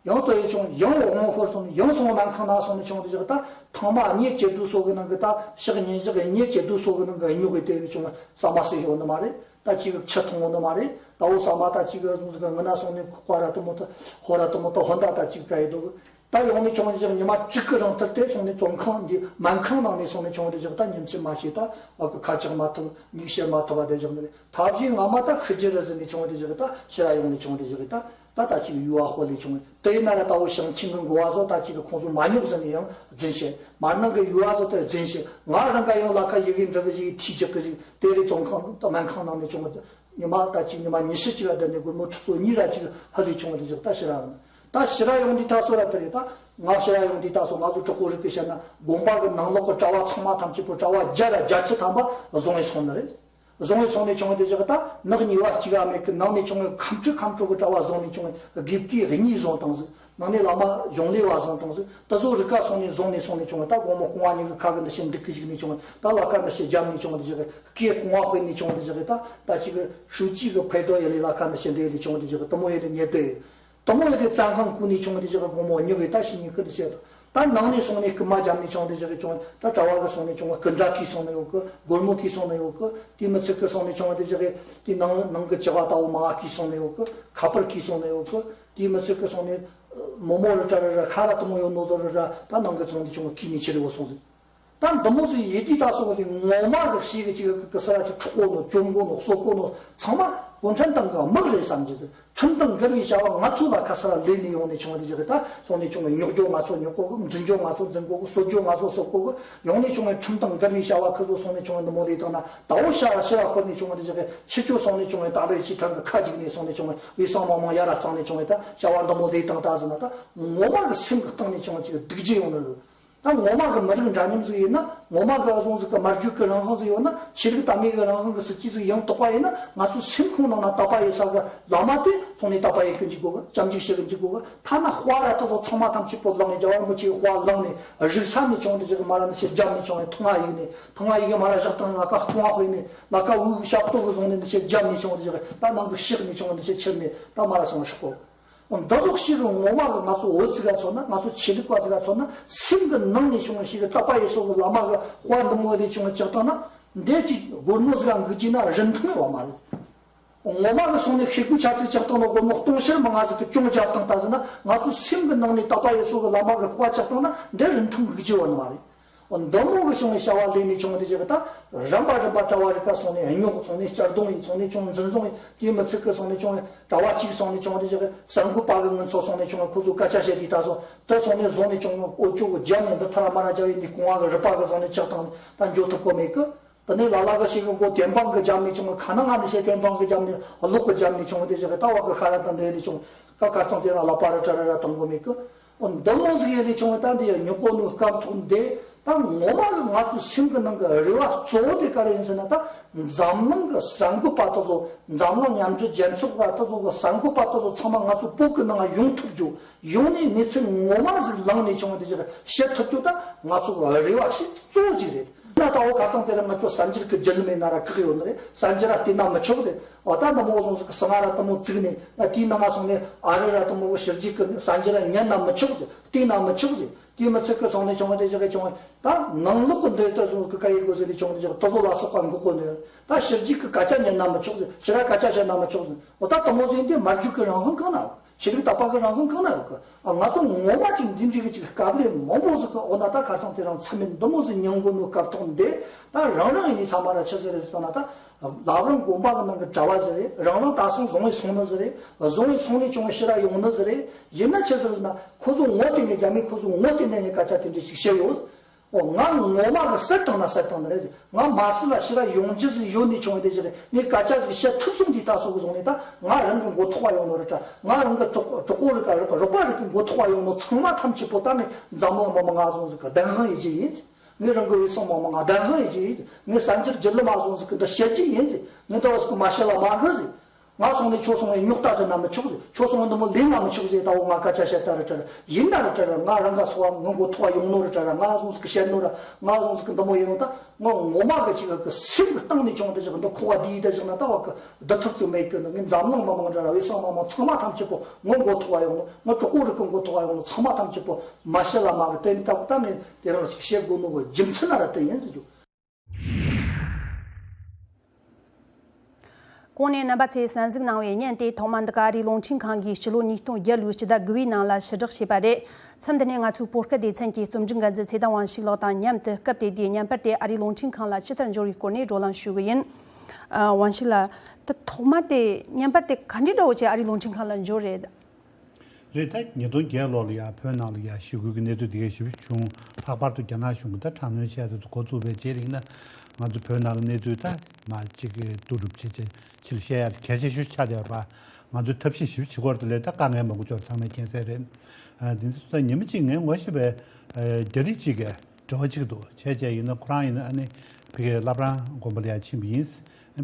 ཡང་དོ་ཡི་བྱུང་ཡང་དབང་ཤོར་སོང་ནས་ཡང་སོང་སྨན་ཁང་ནང་སོང་ནས་བྱུང་དེ་ཅིག་ད་ཐང་མ་གཉིས་ཇེ་སྡུག་སོ་གི་ནང་གི་ད་ཕྱག་གཉིས་ཞག་གཉིས་ཇེ་སྡུག་སོ་གི་ནང་གི་རྙོག་གི་དེ་ནས་བྱུང་བ་ཟ་མ་ཟ་ཡོང་ནི་མ་རེད། ད་གཅིག་གི་ཆུ་འཐུང་ཡོང་ནི་མ་རེད། ད་འོ་ཟ་མ་ད་གཅིག་གི་ཟུང་ཟིག་གི་ངི་ན་སོང་ནས་ཁོག་པ་ར་དེ་མོ་ད་ཧོ་ར་དེ་མོ་ད་ཧོན་ད་ད་གཅིག་ག་ཡི་འདུག་ད་ཡོང་ནས་བྱུང་བ་དེ་ཅིག་ཉི་མ་དྲུག་གི་རིང་ཐུར་དེ་སོང་ནས་བཙོན་ཁང་འདི་སྨན་ཁང་ནང་ནས་སོང་ནས་བྱུང་བ་དེ་ཅིག་ད་ཉིན་མཚན་མ་ཤེས་ད་བ་གི་ཁ་ཆག་མ་ཐུབ་མིག་ཤེས་མ་ཐུབ་པ་དེ་ཅིག་ནི་རེད། ཐབས་ཤེས་ངོ་མ་ད་ཤི་རྒྱུ་རེད་ཟེར་ནས་བྱུང་བ་དེ་ཅིག་ད་ཕྱི་ར་ཡོང་ནས་བྱུང་བ་དེ་ཅིག་ད་ད་ད་ཅིག་ཡུལ་བ་ཧོ་ལས་བྱུང་བ་དེ་ཡིན་ན་ར་ད་འོ་ཞིང་ཆེན་གི་འགོ་བ་ཚོ་ད་ཅིག་གི་ཁོང་ཚོ་མ་རྙོག་ཟེར་ནས་ཡང་རྫུན་བཤད། མ་ནང་གི་ཡུལ་བ་ཚོ་དེ་རྫུན་བཤད། ང་རང་ག་ཡང་ལ་ཁ་ཡི་གེ་འབྲི་གི་ཞིག་ཐིག་རྒྱག་གི་ཞིག་དེ་རེད། བཙོན་ཁང་ད་སྨན་ཁང་ནང་ནས་བྱུང་བ་དེ། ཉི་མ་ད་ཅིག་ཉི་མ་ཉི་ཤུ་ཅིག་ལ་བསྡད་ནས་སྒོར་མོ་ཁྲི་ཚོ་གཉིས་ར་ཅིག་ཧ་ལས་བྱུང་བ་དེ་ཅིག་ད་ཕྱི་ར་ཡོང་། ད་ཕྱི་ར་ཡོང་དུས་ད་སོ་ར་དེ་རེད། ད་ང་ཕྱི་ར་ཡོང་དུས་ད་སོ་ང་ཚོ་གྲོགས་པོ་རིགས་ཀྱི་བཤད་ན་དགོན་པ་གི་ནང་ལོགས་ཀྱི་གྲྭ་བ་ཚང་མ་ཐམས་ཅད་པོ་གྲྭ་བ་བརྒྱ་ར་བརྒྱད་ཅུ་ཐམ་པ་བཟུང་ནས་སོང་ནི་རེད། བཟུང་ནས་སོང་ནས་བྱུང་བ་དེ་ཅིག་ད་ནག་ཉེས་པ་གཅིག་ཨ་མེད་གི། ནང་ནས་བྱུང་བའི་ཁམས་ཁྲོ་ཁམས་ཁྲོ་གི་གྲྭ་བ་བཟུང་ནས་བྱུང་བའི་དགེ་བཀས་གཉིས་བཟུང་བཏང་ཟིག་ནང་ནས་བླ་མ་གཞུང་ལས་པ་བཟུང་བཏང་ཟིག་དེ་ཚོ་རིགས་ཀ་སོང་ནས་བཟུང་ནས་སོང་ནས་བྱུང་བ་ད་དགོང་མོ་རྐང་བ་གཉིས་ཀྱི་ཁ་གི་འདི་ཕྱིར་འདུག་གི་བཞུགས་ནས་བྱུང་བ་ད་ལ་ཁ་འདི་ཕྱིར་རྒྱབ་ནས་བྱུང་བ་དེ་ཅིག་གི་སྐེ་རྐང་བ་དཔེ་ནས་བྱུང་བ་དེ་ཅིག་གི་ད་ད་ཅིག་གི་ཧྲུའུ་ཅི་གི་ཕེ་ཏོ་ཡེ་ལི་ལ་ཁ་འདི་ཕྱིར་འདི་ཡེ་ལི་བྱུང་བ་དེ་ཅིག་གི་དེ་མོ་ཡེ་ལི་ཉེ་དེ་དེ་མོ་ཡེ་ལི་བཙན་ཁང་ཀུན་ནས་བྱུང་བ་དེ་ཅིག་གི་དགོང་མོ་ཉི་བའི་ད་ཕྱི་ཉིན་ཀི་འདི་ཕྱིར་དང་། ད་ནང་ནས་སོང་ནས་རྐུན་མ་རྒྱབ་ནས་བྱུང་བ་དེ་ཅིག་གི་བྱུང་བ་ད་གྲྭ་བ་གི་སོང་ནས་བྱུང་བ་རྐུན་དགྲ་གིས་སོང་ནས་ཡོད་གི། སྒོར་མོ་གིས་སོང་ནས་ཡོད་གི། དེ་མི་ཚད་གི་སོང་ནས་བྱུང་བ་དེ་ཅིག་གི་དེ་ནང་ནང་གི་བྱ་བ་ལྟ་བུ་མང་བ་གིས་སོང་ནས་ཡོད་གི། ཁ་པར་གིས་སོང་ནས་ཡོད་གི། དེ་མི་ཚད་གི་སོང་ནས་མོ་མོ་རི་ཏྲ་རི་ར་ཁ་ར་དེ་མོ་ཡོད་ནོ་ཟོ་རི་ར་ད་ནང་གི་ཚོང་དེ་བྱུང་བ་གིས་ནས་ཕྱིར་ཡོད་སོང་ཟིག་ད་འདི་མོ་ཟིག་ཡེ་དུས་ད་སོང་བ་དེ་ངོ་མ་གི་ཤེས་གི་ཅིག་གི་གི་ས་ར་ཅིག་འཕྲོག་གོ་ནོ་བཅོམ་གོ་ནོ་གསོད་གོ་ནོ་ཚང་མ་གུང་ཁྲན་ཏང་གི་དམག་རེད་བསམ་གྱི་ཟིག་ཁྲིམས་དང་འགལ་བའི་བྱ་བ་ང་ཚོ་ལ་ཁ་ས་ལ་ལས་ནས་ཡོང་ནས་བྱུང་བ་དེ་ཅིག་གི་ད་སོང་ནས་བྱུང་བའི་རྙོག་སྦྱོར་ང་ཚོ་རྙོག་གོ་གི། འཛིན་སྦྱོར་ང་ཚོ་འཛིན་གོ་གི། གསོད་སྦྱོར་ང་ཚོ་གསོད་གོ་གི། ཡོང་ནས་བྱུང་བའི་ཁྲིམས་དང་འགལ་བའི་བྱ་བ་ཁི་ཚོ་སོང་ནས་བྱུང་བ་འདི་མོ་ལས་བཏང་ན་ད་འོ་ཤ་ཤི་ར་འཁོར་ནས་བྱུང་བ་དེ་ཅིག་གི་ཕྱི་ཆོས་སོང་ནས་བྱུང་བའི་ད་རེས་ཕྱི་ཐང་གི་ཁ་ཅིག་ནས་སོང་ནས་བྱུང་བའི་བའི་སང་མང་མང་ཡ་ར་གཙང་ནས་བྱུང་བའི་ད་བྱ་བ་འདི་མོ་ལས་བཏང་ད་ཟེར་ན་ད་ངོ་མ་གི་སེམས་གི་སྟེང་ནས་བྱུང་བ་ཅིག་གི་སྡིག་རྒྱུ་ཡོང་ནི་རེད། ད་ངོ་མ་གི་མི་རིགས་འདྲ་མཉམ་ཟིག་ཡིན་ན། ངོ་མ་གི་ཨ་ཟུང་ཟིག་གི་སྨྲ་བརྗོད་གི་རང་དབང་ཟིག་ཡོད་ན། ཆོས་ལུགས་དད་མོས་གི་རང་དབང་གི་སྲིད་ཇུས་ཟིག་ཡང་དག་པ་ཡིན་ན། ང་ཚོའི་སེམས་ཁོང་ནང་ན་དད་པ་ཡོད་ས་གི་བླ་མ་དེ་སོང་ནས་དད་པ་ཡེད་གི་འཇུག་དགོས་གི། སྐྱབས་འཇུག་ཞུ་གི་འཇུག་དགོས་གི། ཐ་ན་དཔའ་ར་ད་ཚོ་ཚང་མ་ཐམས་ཅད་པོ་བླངས་ནས་རྒྱལ་བ་རིན་པོ་ཆེའི་དཔའ་བླངས་ནས་རིག་ས་ནས་བྱུང་འདི་ཅིག་གི་མ་ར་ནི་ཕྱིར་རྒྱབ་ནས་བྱུང་བའི་ཐང་ང་ཡིག་ནས་ཐང་ང་ཡིག་གི་མ་ར་བཞག་དང་ལ་ཀ་རྐང་བ་དཔེ་ནས་ལ་ཀ་འུ་གི་ཞབས་ཏོག་གི་བཟུང་ནས་འདི་ཕྱིར་རྒྱབ་ནས་བྱུང་འདི་ཅིག་གི་ད་ནང་གི་ཕྱག་ནས་བྱུང་འདི་ཕྱིར་ཁྱེར་ནས་ད་མ་ར་སོང་ཧྲག་གོ། འདི་ཟོག་ཞིག་གི་ངོ་མ་གི་ང་ཚོ་བོད་ཅིག་ག་མཚོན་ན། ང་ཚོ་ཆོས་ལུགས་པ་ཅིག་ག་མཚོན་ན། སེམས་ཀྱི་ནང་ནས་བྱུང་བ་ཞིག་གི་དད་པ་ཡེ་སོགས་ཀྱི་བླ་མ་གི་དཔའ་འདི་མོ་ལས་བྱུང་བ་ཅིག་དང་ན། འདས་ཀྱི་སྒོར་མོ་ཟིག་ག་འགུག་རྒྱུ་ན་རིན་ཐང་ཡོད་མ་རེད། ངོ་མ་གི་སོང་ནས་ཤེས་དགུ་ཆ་ཚིག་ཅིག་དང་ན་སྒོར་མོ་སྟོང་ཕྱུར་མང་ང་ཟིག་གི་ཅུང་རྒྱབ་དང་ད་ཟེར་ན། ང་ཚོ་སེམས་ཀྱི་ནང་ནས་དད་པ་ཡེ་སོགས་ཀྱི་བླ་མ་གི་དཔའ་ཅིག་དང་ན་འདི་རིན་ཐང་འགུག་རྒྱུ་ཡོད་མ་རེད། འདི་མོ་གི་བྱུང་བའི་བྱ་བ་ལས་ནས་བྱུང་བ་དེ་ཅིག་གི་ད་རིམ་པ་རིམ་པ་གྲྭ་བ་རིགས་ཀ་སོང་ནས་རྙོག་སོང་ནས་གཅར་རྡུང་ཡིན། སོང་ནས་ཅུང་འཛིན་བཟུང་ཡིན། དེ་མི་ཚིག་གི་སོང་ནས་ཅུང་གྲྭ་བ་གཅིག་སོང་ནས་བྱུང་བ་དེ་ཅིག་གི་གསར་འགོད་པ་གི་ངོ་ཚོ་སོང་ནས་བྱུང་བ་ཁོ་ཚོ་སྐད་ཆ་བཤད་དུས་ད་སོ་དེ་སོང་ནས་བཟུང་ནས་བྱུང་བ་ཨོ་ཅོག་གི་རྒྱབ་ནས་འདི་ཐ་ར་མ་ར་རྒྱབ་ཡིན། འདི་རྐང་བ་གི་རུས་པ་གི་སོང་ནས་ཆག་དང་ད་འགྱོ་ཐུབ་གོ་མེད་གི། དེ་ནས་ལ་ལ་གི་ཞིག་གི་མགོ་བདེན་དཔང་གི་རྒྱབ་ནས་བྱུང་བ་ཁ་ན་ང་ནི་བཤད་བདེན་དཔང་གི་རྒྱབ་ནས་གློག་གི་རྒྱབ་ནས་བྱུང་བ་དེ་ཅིག་གི་ད་བ་གི་ཁ་ར་དང་འདི་ལས་བྱུང་ཁ་ཁ་ཚང་དེ་རང་ལ་པ་ར་ཏྲ་ར་ར་དང་གོ་མེད་གི། འོ་འདི་མོ་ཟིག་ཡེ་ལས་བྱུང་བ་ད་འདི་ཡ་ཉོ་གོ་ནོ་སྐབས་ཐོག་འདི་ད་ངོ་མ་གི་ང་ཚོའི་སེམས་ཀྱི་ནང་གི་རེ་བ་གཙོ་བོ་དེ་ག་རེ་ཡིན་ཟེར་ན། ད་འཛམ་གླིང་གི་གསར་འགོད་པ་དེ་ཚོ། འཛམ་གླིང་མཉམ་འབྲེལ་རྒྱལ་ཚོགས་པ་དེ་ཚོ་གི་གསར་འགོད་པ་དེ་ཚོ་ཚང་མ་ང་ཚོ་བོད་ཀྱི་ནང་ཡོང་ཐུབ་རྒྱུ། ཡོང་ནས་གནས་ཚུལ་ངོ་མ་ཟིག་བླངས་ནས་བྱུང་བ་དེ་ཅིག་བཤད་ཐུབ་རྒྱུ་ད་ང་ཚོ་གི་རེ་བ་ཞིག་གཙོ་བོ་ཅིག་རེད། ན་ད་འོ་ཁ་སང་དེ་རིང་ང་ཚོ་གསར་འགྱུར་གི་བརྒྱུད་ལམ་ཡིན་ན་ར་བཀག་ཡོད་ནི་རེད། གསར་འགྱུར་ར་བལྟས་ན་མི་ཆོག་རེད། འོ་ད་འདི་མོ་ཟུང་ཟིག་གི་ཟ་ང་ར་དེ་མོ་བཙུགས་ནས་ན་དེའི་ནང་ང་སོང་ནས་ཨ་རི་ར་དེ་མོ་གི་ཕྱི་རྒྱལ་གི་གསར་འགྱུར་ར་ཉན་ན་མི་ཆོག་རེད། བལྟས་ན་མི་ཆོག་རེད། དེ་མི་ཚིག་གི་སོང་ནས་བྱུང་བ་དེ་ཅིག་གི་བྱུང་བ་ད་ནང་ལོག་གི་འདི་ལྟ་ཟུང་གི་ཀ་ཡི་གོ་ཟེར་ལས་བྱུང་བ་དེ་ཅིག་དེ་ཚོ་ལ་སོགས་པ་འགོག་གོ་ནས་ད་ཕྱི་རྒྱལ་གི་སྐད་ཆ་ཉན་ན་མི་ཆོག་རེད། ཕྱི་ར་སྐད་ཆ་བཤད་ན་མི་ཆོག་རེད། འོ་ད་དེ་མོ་ཟིག་འདི་སྨྲ་བརྗོད་གི་རང་དབང་གང་ན་ཡོད་གི། ཆོས་ལུགས་དད་པ་གི་རང་དབང་གང་ན་ཡོད་གི། ཨ་ང་ཚོ་ངོ་མ་ཅིག་འདི་འདྲའི་གི་ཅིག་སྐབས་ལས་མང་པོ་ཟིག་གི་འོ་ན་ད་ཁ་སང་དེ་རིང་མཚམས་མེད་འདི་མོ་ཟིག་མྱོང་དགོས་ནོ་སྐབས་ཐོག་འདི་ད་རང་རང་ཡིན་ནི་ཚང་མ་ར་ཆི་ཟིག་རེད་ཟེར་ན། ད་བླ་བྲང་དགོན་པ་གི་ནང་གི་གྲྭ་བ་ཟིག་རེད། རང་རང་ད་སང་བཟང་བའི་སོང་ནི་ཟིག་རེད། བཟང་བའི་སོང་ནས་བྱུང་བའི་ཕྱི་ར་ཡོང་ནི་ཟིག་རེད། ཡིན་ན་ཆི་ཟིག་རེད་ཟེར་ན་ཁོ་ཚོ་ངོ་དེ་ནས་རྒྱ་མི་ཁོ་ཚོ་ངོ་དེ་ནས་ནས་སྐད་ཆ་དེ་འདྲ་ཞིག་བཤད་ཡོད། ཨོ་ང་ངོ་མ་གི་གསལ་བཏང་ན་གསལ་བཏང་ནི་རེད། ང་མ་སྲིད་ལ་ཕྱི་ལ་ཡོང་རྒྱུ་ཟིག་ཡོད་ནི་བྱུང་བའི་དེ་ཅི་རེད། ངས་སྐད་ཆ་ཟིག་བཤད་ཐུབ་སོང་དུས་ད་སོ་གི་བཟུང་ནས་ད་ང་རང་གི་མགོ་ཐོག་བ་ཡོང་ནོ་རེད་དྲ། ང་རང་གི་གྲོགས་གྲོགས་པོ་རིགས་ཀ་རིགས་ཀ་རོགས་པ་རིགས་ཀྱི་མགོ་ཐོག་བ་ཡོང་ནོ་ཚང་མ་ཐམས་ཅད་པོ་ད་ངས་འཛམ་གླིང་མི་མང་ང་བཟུང་ཟིག་གི་བདེན་དཔང་ཡིན་གྱི་ཡིན། ངས་རང་གི་འོས་སྲང་མང་མང་ང་བདེན་དཔང་ཡིན་གྱི་ཡིན། ངས་གསར་འགྱུར་བརྒྱུད་ལམ་མ་བཟུང་ཟིག་གི་འདི་བཤད་ཀྱི་ཡིན་ཟིག། ངས་ད་བ་ཟིག་གི་མ་བཤད་ལ་མ་གི་ཟིག། ང་སོང་ནས་ཁྱོད་སོང་བའི་རྙོག་དྲ་ཟེར་ན་མི་ཆོག་ཟེར། ཁྱོད་སོང་བའི་འདི་མོ་ལས་ན་མི་ཆོག་ཟེར། ད་འོ་ང་སྐད་ཆ་བཤད་ད་རེད་དྲ་ར། ཡིན་ན་རེད་དྲ་ར། ང་རང་ག་སོང་བ་ངའི་མགོ་ཐོག་བ་ཡོང་ནོ་རེད་དྲ་ར། ང་སོང་ཟིག་གི་བཤད་ནོ་ར། ང་སོང་ཟིག་གི་འདི་མོ་ཡིན་ནོ་ད་ངོ་ངོ་མ་གི་ཅིག་གི་སེམས་གི་གཏིང་ནས་བྱུང་དེ་ཅིག་འདི་ཁོ་བ་འདི་ཡིན་དེ་ཅིག་ན་ད་བ་གི་འདི་ཐུབ་ཚོད་མེད་གི། འདི་ངས་འཛམ་གླིང་མི་མང་དྲ་ར་འོས་སྲང་མི་མང་ཚང་མ་ཐམས་ཅད་པོ་ངའི་མགོ་ཐོག་བ་ཡོང་ནོ། ངའི་གྲོགས་པོ་རིགས་གི་མགོ་ཐོག་བ་ཡོང་ནོ་ཚང་མ་ཐམས་ཅད་པོ་མ་བཤད་ལ་མ་གི་དེ་ནི་ད་ད་ངས་དེ་རིང་ཅིག་བཤད་དགོས་ནོ་གི་རྒྱུ་མཚན་ན་ར་དེ་ཡིན་ཟེར་རྒྱུ། གོང་ནས་རྣམ་པ་ཚོས་གསན་གཟིགས་གནང་བའི་བརྙན་དེ་ཐོག་མ་འདི་ག་ཨ་རིའི་རླུང་འཕྲིན་ཁང་གིས་སྤྱི་ལོ་ཉིས་སྟོང་བརྒྱད་ལོའི་སྤྱི་ཟླ་དགུ་བའི་ནང་ལ་ཕྱིར་བསྒྲགས་བྱས་པ་རེད། མཚམས་འདི་ནས་ང་ཚོའི་བོད་སྐད་སྡེ་ཚན་གྱི་རྩོམ་སྒྲིག་འགན་འཛིན་ཚེ་བརྟན་དབང་ཕྱུག་ལགས་དང་མཉམ་དུ་སྐབས་དེ་དུས་བརྙན་པར་དེ་ཨ་རིའི་རླུང་འཕྲིན་ཁང་ལ་ཇི་ལྟར་འབྱོར་བའི་སྐོར་ནས་བགྲོ་གླེང་ཞུ་གི་ཡིན། ཨ། དབང་ཕྱུག་ལགས། ད་ཐོག་མ་དེ་བརྙན་པར་དེ་ག་འདྲའི་འདྲ་བོ་བྱས་ཨ་རིའི་རླུང་འཕྲིན་ཁང་ལ་འབྱོར་རེད། རེད། ད་ཉིས་སྟོང་བརྒྱད་ལོ་ལ་ཡ་བོད་ནང་ལ་ཡ་ཞི་རྒོལ་གྱི་གནས་ཚུལ་དེ་གས་ཞེ་པོ་བྱུང་། ལྷག་པར་དུ་རྒྱ་ནག་གཞུང་གིས་ད་དྲག་གནོན་བྱས་དེ་ཚོ་འགོ་བཙུགས་པའི་རྗེས་ལ་ཡིན་ན་ང་ཚོ་བོད་ནང་གི་གནས་ཚུལ་ད་མ་གཅིག་གི་བསྡུ་རུབ་བྱས་བྱས་ཕྱི་ལ་བཤད་ཡ་གལ་ཆེ་ཤོས་ཆགས་བསྡད་པ། ང་ཚོས་ཐབས་ཤེས་ཞེ་པོ་བྱེད་དགོས་རེད། དེ་ལས་ད་དཀའ་ངལ་མང་པོ་ཅིག་ཚང་མས་མཁྱེན་གསལ་རེད། ཨ། དེ་ཚོ་ད་ཉི་མ་གཅིག་ངས་ངོ་ཤེས་པའི་ཨ་རྒྱ་རིགས་གཅིག་གིས་འབྲེལ་བ་བྱེད་ཀྱི་འདུག་བྱས་བྱས་ཡིན་ན་ཁོ་རང་ཡིན་ན་ཨ་ནི་ཕ་གིའི་བླ་བྲང་དགོན་པ་ལ་ཡ་ཕྱིན་པ་ཡིན།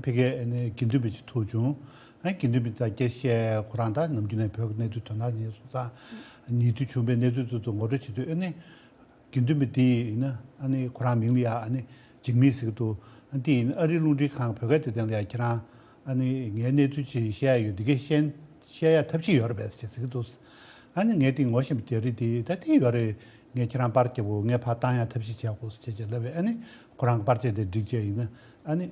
ཕ་གིའི་ཨ་ནི་དགེ་འདུན་པ་ཅིག་ཐུག་བྱུང་། ཨ། དགེ་འདུན་པ་དང་སྐད་ཆ་བཤད། ཁོ་རང་ད་ནམ་རྒྱུན་ནས་བོད་ཀྱི་གནས་ཚུལ་དོ་སྣང་བྱས་སོང་ཙང་། ཉེ་དུས་བྱུང་བའི་གནས་ཚུལ་དེ་ཚོ་ངོ་སྤྲོད་བྱེད་དུས་ཨ་ནི་དགེ་འདུན་པ་དེ་ཡིན་ན་ཨ་ནི་ཁོ་རང་མིང་ལ་ཡ་ཨ་ནི་འཇིགས་མེད་ཟེར་གྱི་འདུག་འདི་ཡིན་ཨ་རིའི་རླུང་འཕྲིན་ཁང་བོད་སྐད་སྡེ་ཚན་ལ་ཡ་ཁྱེད་རང་ཨ་ནི་ངའི་གནས་ཚུལ་ཅིག་བཤད་ཡ་ཡོད། འདི་གས་བཤད་བཤད་ཡ་ཐབས་ཤེས་ཡོད་རེད་པས་ཟེར་གྱི་འདུག་ཨ་ནི་ངས་དེ་ངོ་ཤེས་པ་རྒྱ་རིགས་དེ་ད་དེ་ཡོད་རེད། ངས་ཁྱེད་རང་པར་རྒྱབ་འོ། ངས་ཕར་བཏང་ཡ་ཐབས་ཤེས་བྱེད་དགོས་ཟེར་བྱས་བྱས་ལབ་པས། ཨ་ནི་ཁོ་རང་གི་པར་ཆས་དེ་སྒྲིག་བྱས་ཡིན་ན་ཨ་ནི།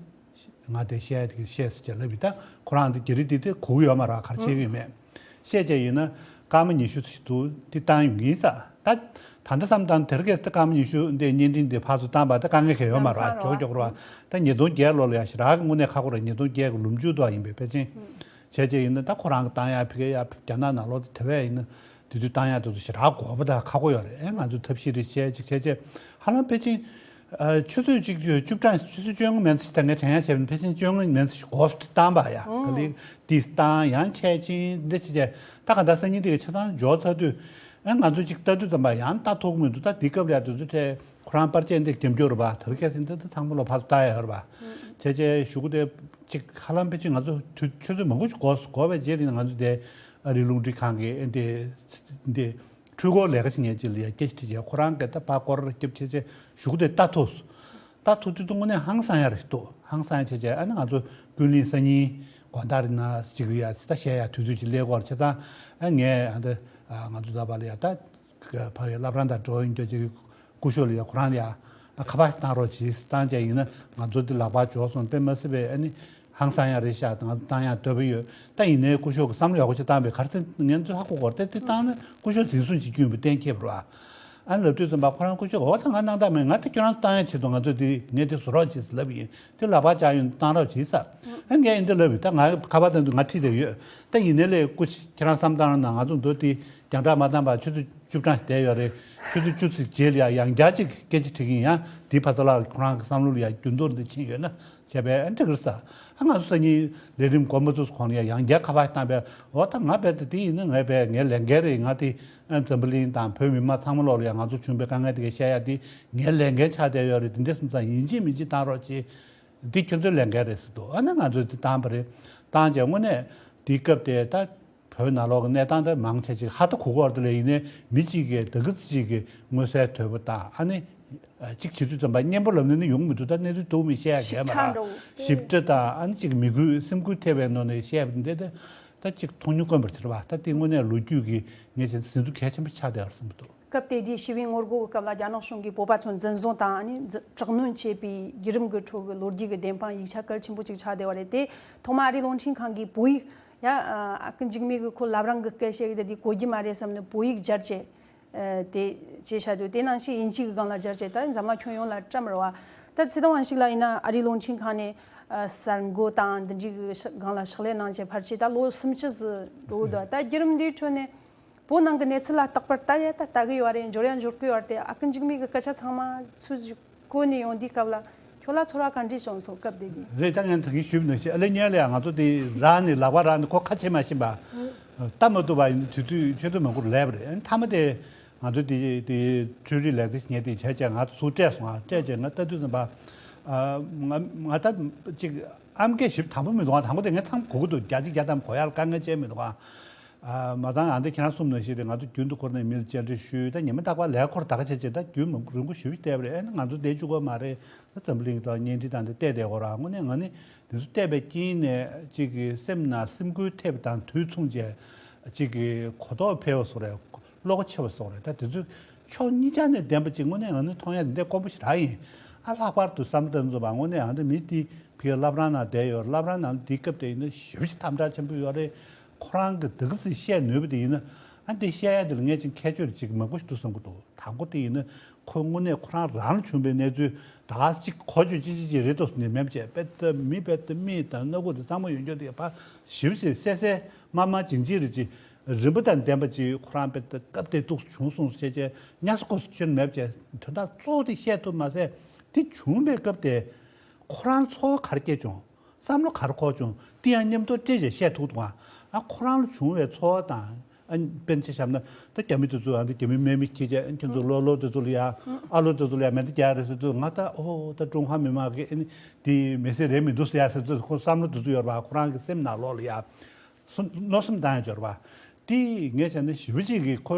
ང་དེ་བཤད་དེ་བཤད་ཟེར་བྱས་ལབ་ཡིན། ད་ཁོ་རང་དེ་རྒྱ་རིགས་དེ་དེ་གོ་གི་ཡོད་མ་རེད། ག་རེ་བྱེད་ཀྱི་ཡོད་མེད་བཤད་བྱས་ཡིན་ན་སྐར་མ་ཉི་ཤུ་ཞིག་འདུག་དེ་བཏང་ཡོང་གི་ཡིན་ས། ད་ད་ལྟ་བསམ་བཏང་དེར་གས་དེ་སྐར་མ་ཉི་ཤུ་འདི་བརྙན་འཕྲིན་དེ་ཕར་ཚུར་བཏང་པ་དེ་དཀའ་ངལ་གང་ཡོད་མ་རེད། མགྱོགས་མགྱོགས་རེད་པ། ད་ཉིས་སྟོང་བརྒྱད་ལོ་ལ་ཡ་ཞེ་དྲག་གི་དངོས་གནས་ཁག་པོ་རེད། ཉིས་སྟོང་བརྒྱད་གི་ལོ་མཇུག་ཏུ་ཡིན་པས་ཕལ་ཆེར། བྱས་བྱས་ཡིན་ན་ད་ཁོ་རང་གི་བཏང་ཡ་ཕ་གི་ཡ་རྒྱ་ནག་ནང་ལོགས་དེ་དེ་བས་ཡིན་ན། དེ་དུས་བཏང་ཡག་དེ་ཚོ་ཞེ་དྲག་དགོས་པ་དང་ཁག་པོ་ཡོད་རེད། ཨེ་ང་ཚོས་ཐབས་ཤེས་རེ་བྱས་ཅིག་བྱས་བྱས་ཧ་ལམ་ཕལ་ཆེར་ཨ་ཆུ་ཚོད་གཅིག་བཅུ་བཅུ་གྲངས་ཆུ་ཚོད་བཅོ་ལྔ་མན་ཙམ་ཞིག་ད་ངས་དྲན་ཡག་བྱས་པ་ནི་ཕལ་ཆེར་བཅོ་ལྔ་མན་ཙམ་ཞིག་འགོར་སོང་། དེ་བཏང་པ་ཡ་ག་ལེ་འདི་བཏང་ཡང་བྱས་ཅིང་འདི་བྱས་བྱས་ད་ག་འདྲ་སང་ཉིན་འདི་ག་ཆ་ཚང་འབྱོར་ཚར་དུས་ཨེ་ང་ཚོ་ཅིག་ལྟ་དུས་ཙམ་པ་ཡང་ལྟ་ཐུབ་མི་འདུག་ད་འདི་སྐབས་ལ་ཡ་དེ་ཚོ་ཐད་ཁོ་རང་པར་ཆས་འདི་རྒྱབ་སྐྱོར་རེད་པ། དེ་རིང་ཁ་སང་འདི་ད་ཚང་མ་ལོ་ཕར་ཚུར་ལྟ་ཡ་ཡོད་རེད་པ། བྱས་བྱས་གཞུག་གུ་དེ་ཅིག་ཧ་ལམ་ཕལ་ཆེར་ང་ཚོ་དུས་ཆུ་ཚོད་མང་པོ་ཞིག་འགོར་འགོར་བའི་རྗེས་ལ་ང་ཚོ་དེ། ཨ་རིའི་རླུང་འཕྲིན་ཁང་གི་ཨེ་འདི་འདི་འཕྲུལ་འཁོར་ལས་ཀ་བྱེད་མཁན་ཅིག་ལ་ཡ་སྐད་ཆ་དྲིས་བྱས། ཁོ་རང་གིས་ད་ཕར་སྐོར་ར་རྒྱབ་བྱས་བྱས་གཞུག་གུ་དེ་ལྟ་ཐུབ། ལྟ་ཐུབ་དུས་དངོས་གནས་ཧང་སང་ཡ་རེད་འདུག་ཧང་སང་ཡ་བྱས་བྱས་ཨ་ནི་ང་ཚོ་ཀུན་གླེང་སང་ཉིན་དགོང་དག་རེད་ན་ཅིག་ཡ་ད་བཤད་ཡ་དུས་ཚོད་ཅིག་སླེབས་ཀྱི་ཡོད་རེད། བྱས་ཙང་ཨ་ངས་ཨ་འདི་ང་ཚོ་ད་བར་ལ་ཡ་ད། ཕ་གིའི་བླ་བྲང་དང་འགྲོ་ཡོང་རྒྱུ་ཅིག་སྐུ་ཞབས་ལ་ཡ་ཁོ་རང་ལ་ཡ་ཁ་པར་བཏང་རོགས་གྱིས། བཏང་བྱས་ཡིན་ན་ང་ཚོ་འདི་ལག་པར་འབྱོར་སོང་། དཔེ་མ་སྲིད་པའི་ཨ་ནི་ཧང་སང་ཡ་རེད་ཤག་ང་ཚོ་བཏང་ཡ་འདོད་པ་ཡོད། ད་ཡིན་ནའི་སྐུ་ཞབས་ཀྱིས་བསམ་བློ་ཡག་པོ་ཅིག་བཏང་པས་ག་རེ་དེ་ངས་ཚོ་ཧ་གོ་གོ་རེད། དེ་བཏང་ན་སྐུ་ཞབས་འཛིན་བཟུང་བྱེད་རྒྱུ་ཡིན་པ་གཏན་འཁེལ་བ་རེད་པ། ཨ་ནི་ལབ་དུས་ཙམ་པ་ཁོ་རང་སྐུ་ཞབས་ཀྱིས་འོ་ད་ང་སྣང་དག་མེད། ང་དེ་ཁྱོད་རང་བཏང་ཡ་ཆེད་དུ་ང་ཚོ་དེ་ངས་དེ་བཟོ་རོགས་གྱིས་ལབ་ཡིན། དེ་ལག་པར་བཅར་ཡོང་བཏང་རོགས་གྱིས་ཟེར། ཨ་ངས་འདི་ལབ་ཡོད། ད་ང་ཁ་པར་དང་དུ་ང་ཁྲིད་བསྡད་ཡོད། ད་ཡིན་ནའི་ལས་སྐུ་ཁྱེད་རང་བསམ་བཏང་རོགས་གནང་། ང་ཚོ་མདོ་དེ་རྒྱང་བསྒྲགས་མ་བཏང་བར་ཆུ་ཚོད་བཅུ་གྲངས་བསྡད་ཡོད་རེད། ཆུ་ཚོད་བཅུ་ཙམ་རྗེས་ལ་ཡང་ཡང་བསྐྱར་ཅིག་སྐད་ཆ་དྲི་གིན་ཡང་དེའི་ཕ་ཚ་ལ་ཁོ་རང་གི་བསམ་བློ་ལ་ཡང་འགྱུར་ལྡོག་འདི་ཕྱིན་ཡོད་ན་བྱས་པས་ཨ་འགྲིག་གི་རེད་ཟེར། ཨ་ང་ཚོ་སང་ཉིན་ལས་རིམ་འགོ་མ་ཚུགས་གོང་ལ་ཡང་ཡང་བསྐྱར་ཁ་པར་བཏང་བས། འོ་ད་ང་རྦད་དེ་དེ་ཡིན་ན་ངས་རྦད་ངའི་ལས་འགན་རེད། ང་དེ་ཨ་འཛམ་བུ་གླིང་དང་བོད་མི་མང་ཚང་མ་ལོག་ལ་ཡང་ང་ཚོ་བྱུང་བའི་དཀའ་ངལ་དེ་ག་བཤད་ཡ་དེ་ངའི་ལས་འགན་ཆགས་བསྡད་ཡོད་རེད། དེ་འདྲ་སོང་ཙང་ཡིན་གཅིག་མིན་གཅིག་བཏང་རོགས་གྱིས། འདི་ཁྱོད་ཚོའི་ལས་འགན་རེད་ཟེར་འདུག་ཨ་ནི་ང་ཚོས་འདི་བཏང་པ་རེད། བཏང་རྗེས་དངོས་གནས་དེའི་སྐབས་དེ་ད་བོད་ནང་ལོགས་ཀྱི་གནས་སྟངས་དེ་མང་ཆེ་ཅིག་ཧ་ད་གོ་གོ་བར་དུ་ལས་ཡིན་ནའི་མི་གཅིག་གིས་ད་གི་གཅིག་གིས་མངོན་གསལ་དོད་པོ་དང་ཨ་ནི་གཅིག་བྱེད་དུས་ཙམ་པ་སྙན་པོ་ལབ་ནས་ནི་ཡོང་མི་འདུག་ད་གནས་ཚུལ་འདུག་མི་བཤད་ཡ་ཞིབ་གས་མ་ཕྲ་རེད། འདྲ་བོ་ཞིབ་ཕྲ་དང་ཨ་ནི་གཅིག་མི་འགུལ་སེམས་འགུལ་ཐེབས་པའི་ནང་ནས་བཤད་པ་འདི་ད་ད་གཅིག་མཐོང་མྱོང་དཀོན་པར་གྱུར་པ། ད་དེ་དངོས་གནས་ལོ་རྒྱུས་ཀྱི་ངས་བྱས་ན་ཟིན་ཐོ་གལ་ཆེན་པོ་ཆགས་བསྡད་ཡོད་རེད་བསམ་གྱི་འདུག་སྐབས་དེ་དུས་ཞི་བའི་ངོ་རྒོལ་གྱི་སྐབས་ལ་རྒྱ་ནག་གཞུང་གིས་བོད་པ་ཚོ་འཛིན་བཟུང་དང་ཨ་ནི་འཛི་དྲག་གནོན་བྱས་པའི་བརྒྱུད་རིམ་གྱི་ཁྲོད་ཀྱི་ལོ་རྒྱུས་ཀྱི་བདེན་དཔང་ཡིག་ཆ་གལ་ཆེན་པོ་ཅིག་ཆགས་བསྡད་པ་རེད་དེ། ཐོག་མར་ཨ་རིའི་རླུང་འཕྲིན་ཁང་གིས་བོད་ཡིག་ཡ་ཨ་ཀི་འཇིགས་མེད་ཀྱིས་ཁོ་བླ་བྲང་གི་སྐད་བཤད་ཀྱི་དེ་དུས་གོ་རྒྱུ་མ་རེད་བསམ་ནས་བོད་ཡིག་སྦྱར་བྱས་ཨ་དེ་བྱས་བཞག་དུས། དེ་ནང་བཞིན་དབྱིན་ཇི་གི་སྒང་ལ་སྦྱར་བྱས་ད་འཛམ་གླིང་ཁྱོན་ཡོངས་ལ་བཀྲམ་རེད་པ། ད་ཚེ་བརྟན་དབང་ཕྱུག་ལགས་ཡིན་ན་ཨ་རིའི་རླུང་འཕྲིན་ཁང་ནས་ཨ་གསར་འགོད་དང་འདི་འདྲའི་གི་ཤ་སྒང་ལ་ཕྱག་ལས་གནང་བྱས་ཕལ་ཆེར་ད་ལོ་སུམ་ཅུ་ཙམ་འགྲོ་གི་འདུག་ད་བརྒྱུད་རིམ་འདིའི་ཁྲོད་ནས། བོད་ནང་གི་གནས་ཚུལ་ལ་རྟག་པར་ལྟ་ཡ་ད་ལྟ་གི་ཡོད་རེད། འབྱོར་ཡ་འབྱོར་གི་ཡོད་རེད་དེ། ཨ་ཁུ་འཇིགས་མེད་ཀྱི་སྐད་ཆ་ཚང་མ་ཚུར་གོ་ནས་ཡོང་དུས་སྐབས་ལ་ཁྱོད་ལ་ཚོར་བ་ག་འདྲས་བྱུང་སོང་སྐབས་དེ་དུས། རེད། ད་ངས་ད་གིན་ཞུས་པ་ནང་བཞིན། ཨ་ལེ་ཉལ་ལ་ང་ཚོ་དེ་རག་ནས་ལག་པ་རག་ནས་ཁོ་ཁ་ཕྱེ་མ་ཤེས་པ། ལྟ་མ་ཐུབ་པ་ཡིན་དུས་དུས་ཆུ་ཚོད་མང་པོར་ལས་པ་རེད། མཐའ་མ་དེ་ང་ཚོ་དེ་དེ་འཕྲུལ་རིག་ལག་རྩལ་ཉལ་དེ་བྱས་བྱས་ང་ཚོ་ཚུར་སྤྲད་སོང་། ང་སྤྲད་བྱས་ང་ལྟ་དུས་ཙམ་པ། ང་ང་ད་ཅིག་ཨམ་སྐད་ཞིབ་དང་པོ་མི་འདུག་ཨ། དང་པོ་དེ་ངས་ཚང་གོ་གི་འདུག་བརྒྱ་ཆ་བརྒྱ་ཐམ་གོ་ཡག་ལ་དཀའ་ངལ་ཅན་མི་འདུག་ཨ། ཨ། མ་ཚང་ཨ་འདི་ཁྱེད་རང་གསུངས་ནང་བཞིན་རེད། ང་ཚོ་རྒྱུན་དུ་འཁོར་ནས་མི་ལ་བཅར་འདྲི་ཞུས། ད་ཉི་མ་རྟག་པར་ལས་འཁོར་ད་ག་བྱས་བྱས་ད་རྒྱུན་མང་པོ་རིང་པོ་ཞེ་པོ་ཞིག་བསྡད་པ་རེད། ཨ་ནི་ང་ཚོ་བསྡད་བཅུག་གི་མ་རེད། ད་འཛམ་བུ་གླིང་ཐོག་བརྙན་འཕྲིན་དང་དེ་བལྟས་བསྡད་ཀྱི་ཡོད་རེད། དངོས་གནས་ང་ནི་དེ་ཚོ་བལྟས་པའི་རྐྱེན་ནས་ཅིག་གི་སེམས་ནང་སེམས་འགུལ་ཐེབས་དང་དུས་མཚུངས་བྱས་ཅིག་གི་གོ་རྟོགས་འཕེལ་བ་བཟོ་རེད། བློ་ཁ་ཆེ་བ་བཟོ་རེད། ད་དེ་ཚོ་ཕྱོགས་གཉིས་ཆ་ནས་ལྡན་པ་ཅིག་དངོས་གནས་ང་ནི་མཐོང་ཡ་འདི་འདྲ་དཀོན་པོ་ཞེ་དྲག་ཡིན། ཨ། ལྷག་པར་དུ་བསམ་བློ་བཏང་ཚུལ་བ་དངོས་གནས་ཨ་འདི་མི་དེ་ཕ་གིར་བླ་བྲང་ནང་བསྡད་ཡོད། བླ་བྲང་ནང་འདི་སྐབས་དེ་ཡིན་ན་ཞེ་པོ་ཞིག་དམ་དྲག་ཆེན་པོ་ཡོད་རེད། ཁོ་རང་གི་དེ་ག་ཚོད་བཤད་ནུས་པ་དེ་ཡིན་ན། ཨ། འདི་བཤད་ཡ་དེ་ལ་ངས་ཅིག་ཁྱད་ཆོས་ཅིག་མང་པོ་ཞིག་འདུག་བསམ་གྱི་འདུག་དང་པོ་དེ་ཡིན་ན་ཁོ་དངོས་གནས་ཁོ་རང་རང་ལ་བྱུང་བའི་གནས་ཚུལ་ད་ག་ཅིག་གོ་ཆོད་ཅི་ཅི་ཅི་རེད་འདུག་ནས་མེད་པ་བྱས། དཔེ་ལྟ་མི་དཔེ་ལྟ་མི་དང་སྣ་ཁུག་དེ་གཙང་མ་ཡོད་འགྱོ་དེ་ཕ་ཞིབ་ཞིབ་གསལ་གསལ་དམར་དམར་ཇིང་ཇིང་རེད་ཅིག་རིམ་པ་དང་ལྡན་པ་ཅིག་ཁོ་རང་དཔེ་ལྟ་སྐབས་དེ་འདུག་བྱུང་སོང་བྱས་བྱས་ཉ་ས་ཁོ་སུ་ཆོད་མེད་པ་བྱས། དོན་དག་གཙོ་བོ་དེ་བཤད་ཐུབ་མ་ཟད། དེ་བྱུང་བའི་སྐབས་དེ་ཁོ་རང་ཚོར་བ་ག་རེ་སྐྱེས་བྱུང་། བསམ་བློ་ག་རེ་འཁོར་བྱུང་། དེ་ཡང་མཉམ་དུ་སྤྲད་བྱས་བཤད་ཐུབ་འདུག་ཨ། ཨ། ཁོ་རང་ལ་བྱུང་བའི་ཚོར་བ་དང་། ཨ། དཔེར་ན་ཆ་བཞག་ན་ད་རྒྱ་མི་དེ་ཚོ་ཨ་འདི་རྒྱ་མི་དམག་མི་ཁྱེར་བྱས་ཁྱེད་ཚོ་ལོ་ལོ་དེ་ཚོ་ལ་ཡ། ཨ་ལོ་དེ་ཚོ་ལ་ཡ་མེ་མདའ་རྒྱག་རེད་ཟེར་དུས་ང་ད་ཨོ་ད་ཀྲུང་ཧྭ་མི་དམངས་ཀྱི་ཨ་ནི་དེ་མི་སེར་རེད་མི་འདུག་ཟེར་ཡ་ཟེར་དུས་ཁོ་བསམ་བློ་དེ་ཚོ་ཡོད་རེད་པ། ཁོ་རང་གི་སེམས་ནང་ལོགས་ལ་ཡ་སུ་མནོ་བསམ་བཏང་ཡ་ཡོད་རེད་པ། དེ་ངས་བྱས་ན་ཞེ་པོ་ཅིག་གི་ཁོ།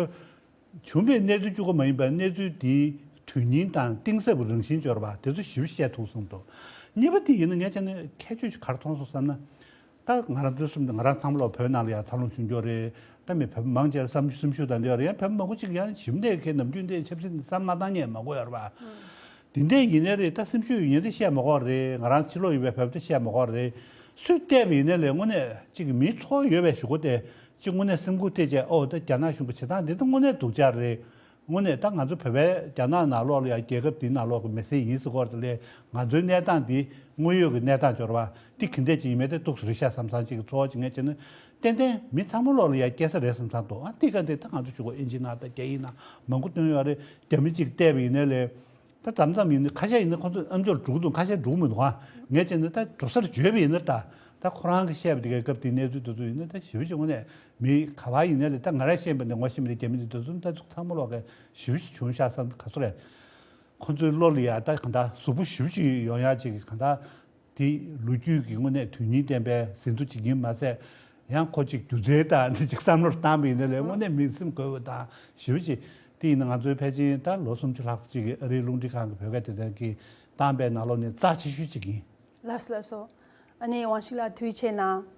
བྱུང་བའི་གནས་ཚུལ་གཅིག་པོ་མ་ཡིན་པར་གནས་ཚུལ་དེའི་དོན་སྙིང་དང་གཏིང་ཟབ་པའི་རང་བཞིན་འབྱོར་བ་དེ་ཚོ་ཞིབ་བཤད་ཐུབ་སོང་འདུག་གཉིས་པ་དེ་ཡིན་ན་ངས་བྱས་ན་ཁྱད་ཆོས་ཤིག་ག་རེ་མཐོང་སོང་བསམ་ན། ད་ང་རང་ཚོའི་སེམས་ང་རང་ཚང་མ་ལོག་བོད་ནང་ལ་ཡང་འཚར་ལོངས་བྱུང་འགྱོ་རེད། ད་མི་བོད་མང་ཆེ་བ་བསམ་སེམས་ཤུགས་དང་འདི་ཡོད་རེད། ཡང་བོད་མང་པོ་ཅིག་ཡང་ཞིབ་འདས་ཁའི་ནམ་རྒྱུན་འདས་ཆབ་སྲིད་བསམ་མ་བཏང་ཉན་མ་དགོས་ཡོད་རེད་པ། དེ་འདྲས་ཡིན་ནའི་རེད། ད་སེམས་ཤུགས་ཡོད་ཉན་དེ་བཤད་མ་དགོས་རེད། ང་རང་ཕྱི་ལོགས་ཡོད་པའི་བོད་པ་དེ་བཤད་མ་དགོས་རེད། སུས་བལྟས་པ་ཡིན་ནའི་ལས་དངོས་གནས་ཅིག་མིའི་ཚོར་ཡོད་པའི་གཞུག་གུ་དེ་ཅིག་དངོས་གནས་སེམས་ཁུར་ཐེབས་བྱས། ཨོ་ད་རྒྱ་ནག་གཞུང་གི་བྱེད་སྟངས་འདི་ད་དངོས་གནས་སྡུག་ཅག་རེད། དངོས་གནས་ད་ང་ཚོ་བོད་པའི་རྒྱ་ནག་ནང་ལོགས་ལ་ཡང་རྒྱལ་ཁབ་འདིའི་ནང་ལོགས་ཀྱི་མི་སེར་ཡིན་ཟེར་གོ་རེད། ལས་ང་ཚོའི་གནས་སྟངས་འདི་དངོས་ཡོད་ཀྱི་གནས་སྟངས་འབྱོར་བ་འདི་ག་འདྲས་ཅིག་ཡིན་མིན་དེ་ཏོག་ཙམ་རེད་ཤག་བསམ་བསམ་ཅིག་གི་ཚོར་བ་ཅིག་ངས་བྱས་ན་ཏན་ཏན་མི་ཚང་མ་ལོགས་ལ་ཡང་སྐྱེ་ས་རེད་བསམ་བསམ་འདུག་ཨ། འདི་ག་འདི་ད་ང་ཚོ་ཆུ་གོ་ཨིན་ཇི་ནང་དང་རྒྱ་ཡིག་ནང་མང་པོ་བཏོན་ཡོད་རེད། རྒྱ་མི་ཅིག་བལྟས་པ་ཡིན་ནའི་ལས། ད་མཚམས་མཚམས་ཡིན་ན་ཁ་ཤས་ཡིན་ན་ཁོ་ཚོ་ཨམ་ཅོག་འགྲོ་གི་འདུག་ཁ་ཤས་འགྲོ་གི་མི་འདུག་ཨ། ངས་བྱས་ན་ད་འགྲོ་སར་བརྗོད་པ་ཡིན་ན་ད་ད་ཁོ་རང་གིས་བཤད་པ་དེ་གའི་སྐབས་དེའི་གནས་ཚུལ་དེ་ཚོ་ཡིན་ན་ད་ཞེ་པོ་ཅིག་དངོས་གནས་མི་ག་བ་ཡིན་ནའི་ལས། ད་ང་རང་ཤེས་པ་འདི་ངོ་ཤེས་པ་འདི་རྒྱ་མི་འདི་དེ་ཚོ་ད་ཚང་མ་ལོག་གི་ཞེ་པོ་ཅིག་བྱུང་ཤག་བསམ། ག་ཚོད་རེད། ཁོ་ཚོའི་བློ་ལ་ཡ་ད་གང་ལྟར་གཟུགས་པོ་ཞེ་པོ་ཅིག་ཡོང་ཡག་ཅིག་གི་གང་ལྟར། དེ་ལོ་རྒྱུས་ཀྱི་དངོས་གནས་དོན་སྙིང་ལྡན་པའི་ཟིན་ཐོ་ཅིག་ཡིན་མ་ཟད། ཡང་ཁོ་ཅིག་སྒྱུ་རྩལ་དང་འདི་ཅིག་བསམ་བློར་བཏང་བ་ཡིན་ན་ལས་དངོས་གནས་མི་སེམས་འགུལ་བ་དང་ཞེ་པོ་ཅིག་དེ་ཡིན་ན་ང་ཚོའི་ཕལ་ཆེར་ད་ལོ་སུམ་ཅུ་ལྷག་ཅིག་ཨ་རིའི་རླུང་འཕྲིན་ཁང་གི་བོད་སྐད་སྡེ་ཚན་གྱིས་བཏང་པའི་ནང་ལོགས་ནས་རྩ་ཆེ་ཤོས་ཅིག་ཡིན། ལགས་སོ་ལགས་སོ། ཨ་ནི་དབང་ཕྱུག་ལགས་ཐུགས་རྗེ་ཆེ་གནང་།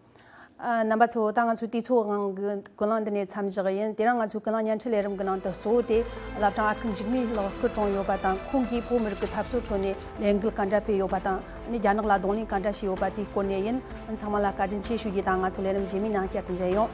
ཨ། རྣམ་པ་ཚོ། ད་ང་ཚོའི་དུས་ཚོད་དབང་གིས་ཀུན་གླེང་འདི་ནས་མཚམས་བཞག་ཡིན། དེ་རིང་ང་ཚོའི་ཀུན་གླེང་བརྙན་འཕྲིན་ལས་རིམ་གྱི་ནང་དུ་གཙོ་བོ་དེ་བླ་བྲང་ཨ་ཁུ་འཇིགས་མེད་ལགས་སྐུ་གྲོངས་ཡོད་པ་དང་། ཁོང་གིས་བོད་མི་རིགས་ཀྱི་འཐབ་རྩོད་ཁྲོད་ནས་ལས་འགུལ་ག་འདྲ་སྤེལ་ཡོད་པ་དང་། ཨ་ནི་རྒྱ་ནག་ལ་གདོང་ལེན་ག་འདྲ་བྱས་ཡོད་པ་དེའི་སྐོར་ནས་ཡིན། ཚང་མ་ལ་བཀའ་དྲིན་ཆེ་ཞུ་རྒྱུ་དང་། ང་ཚོ་ལས་རིམ་རྗེས་མའི་ནང་བསྐྱར་དུ་མཇལ་ཡོང་།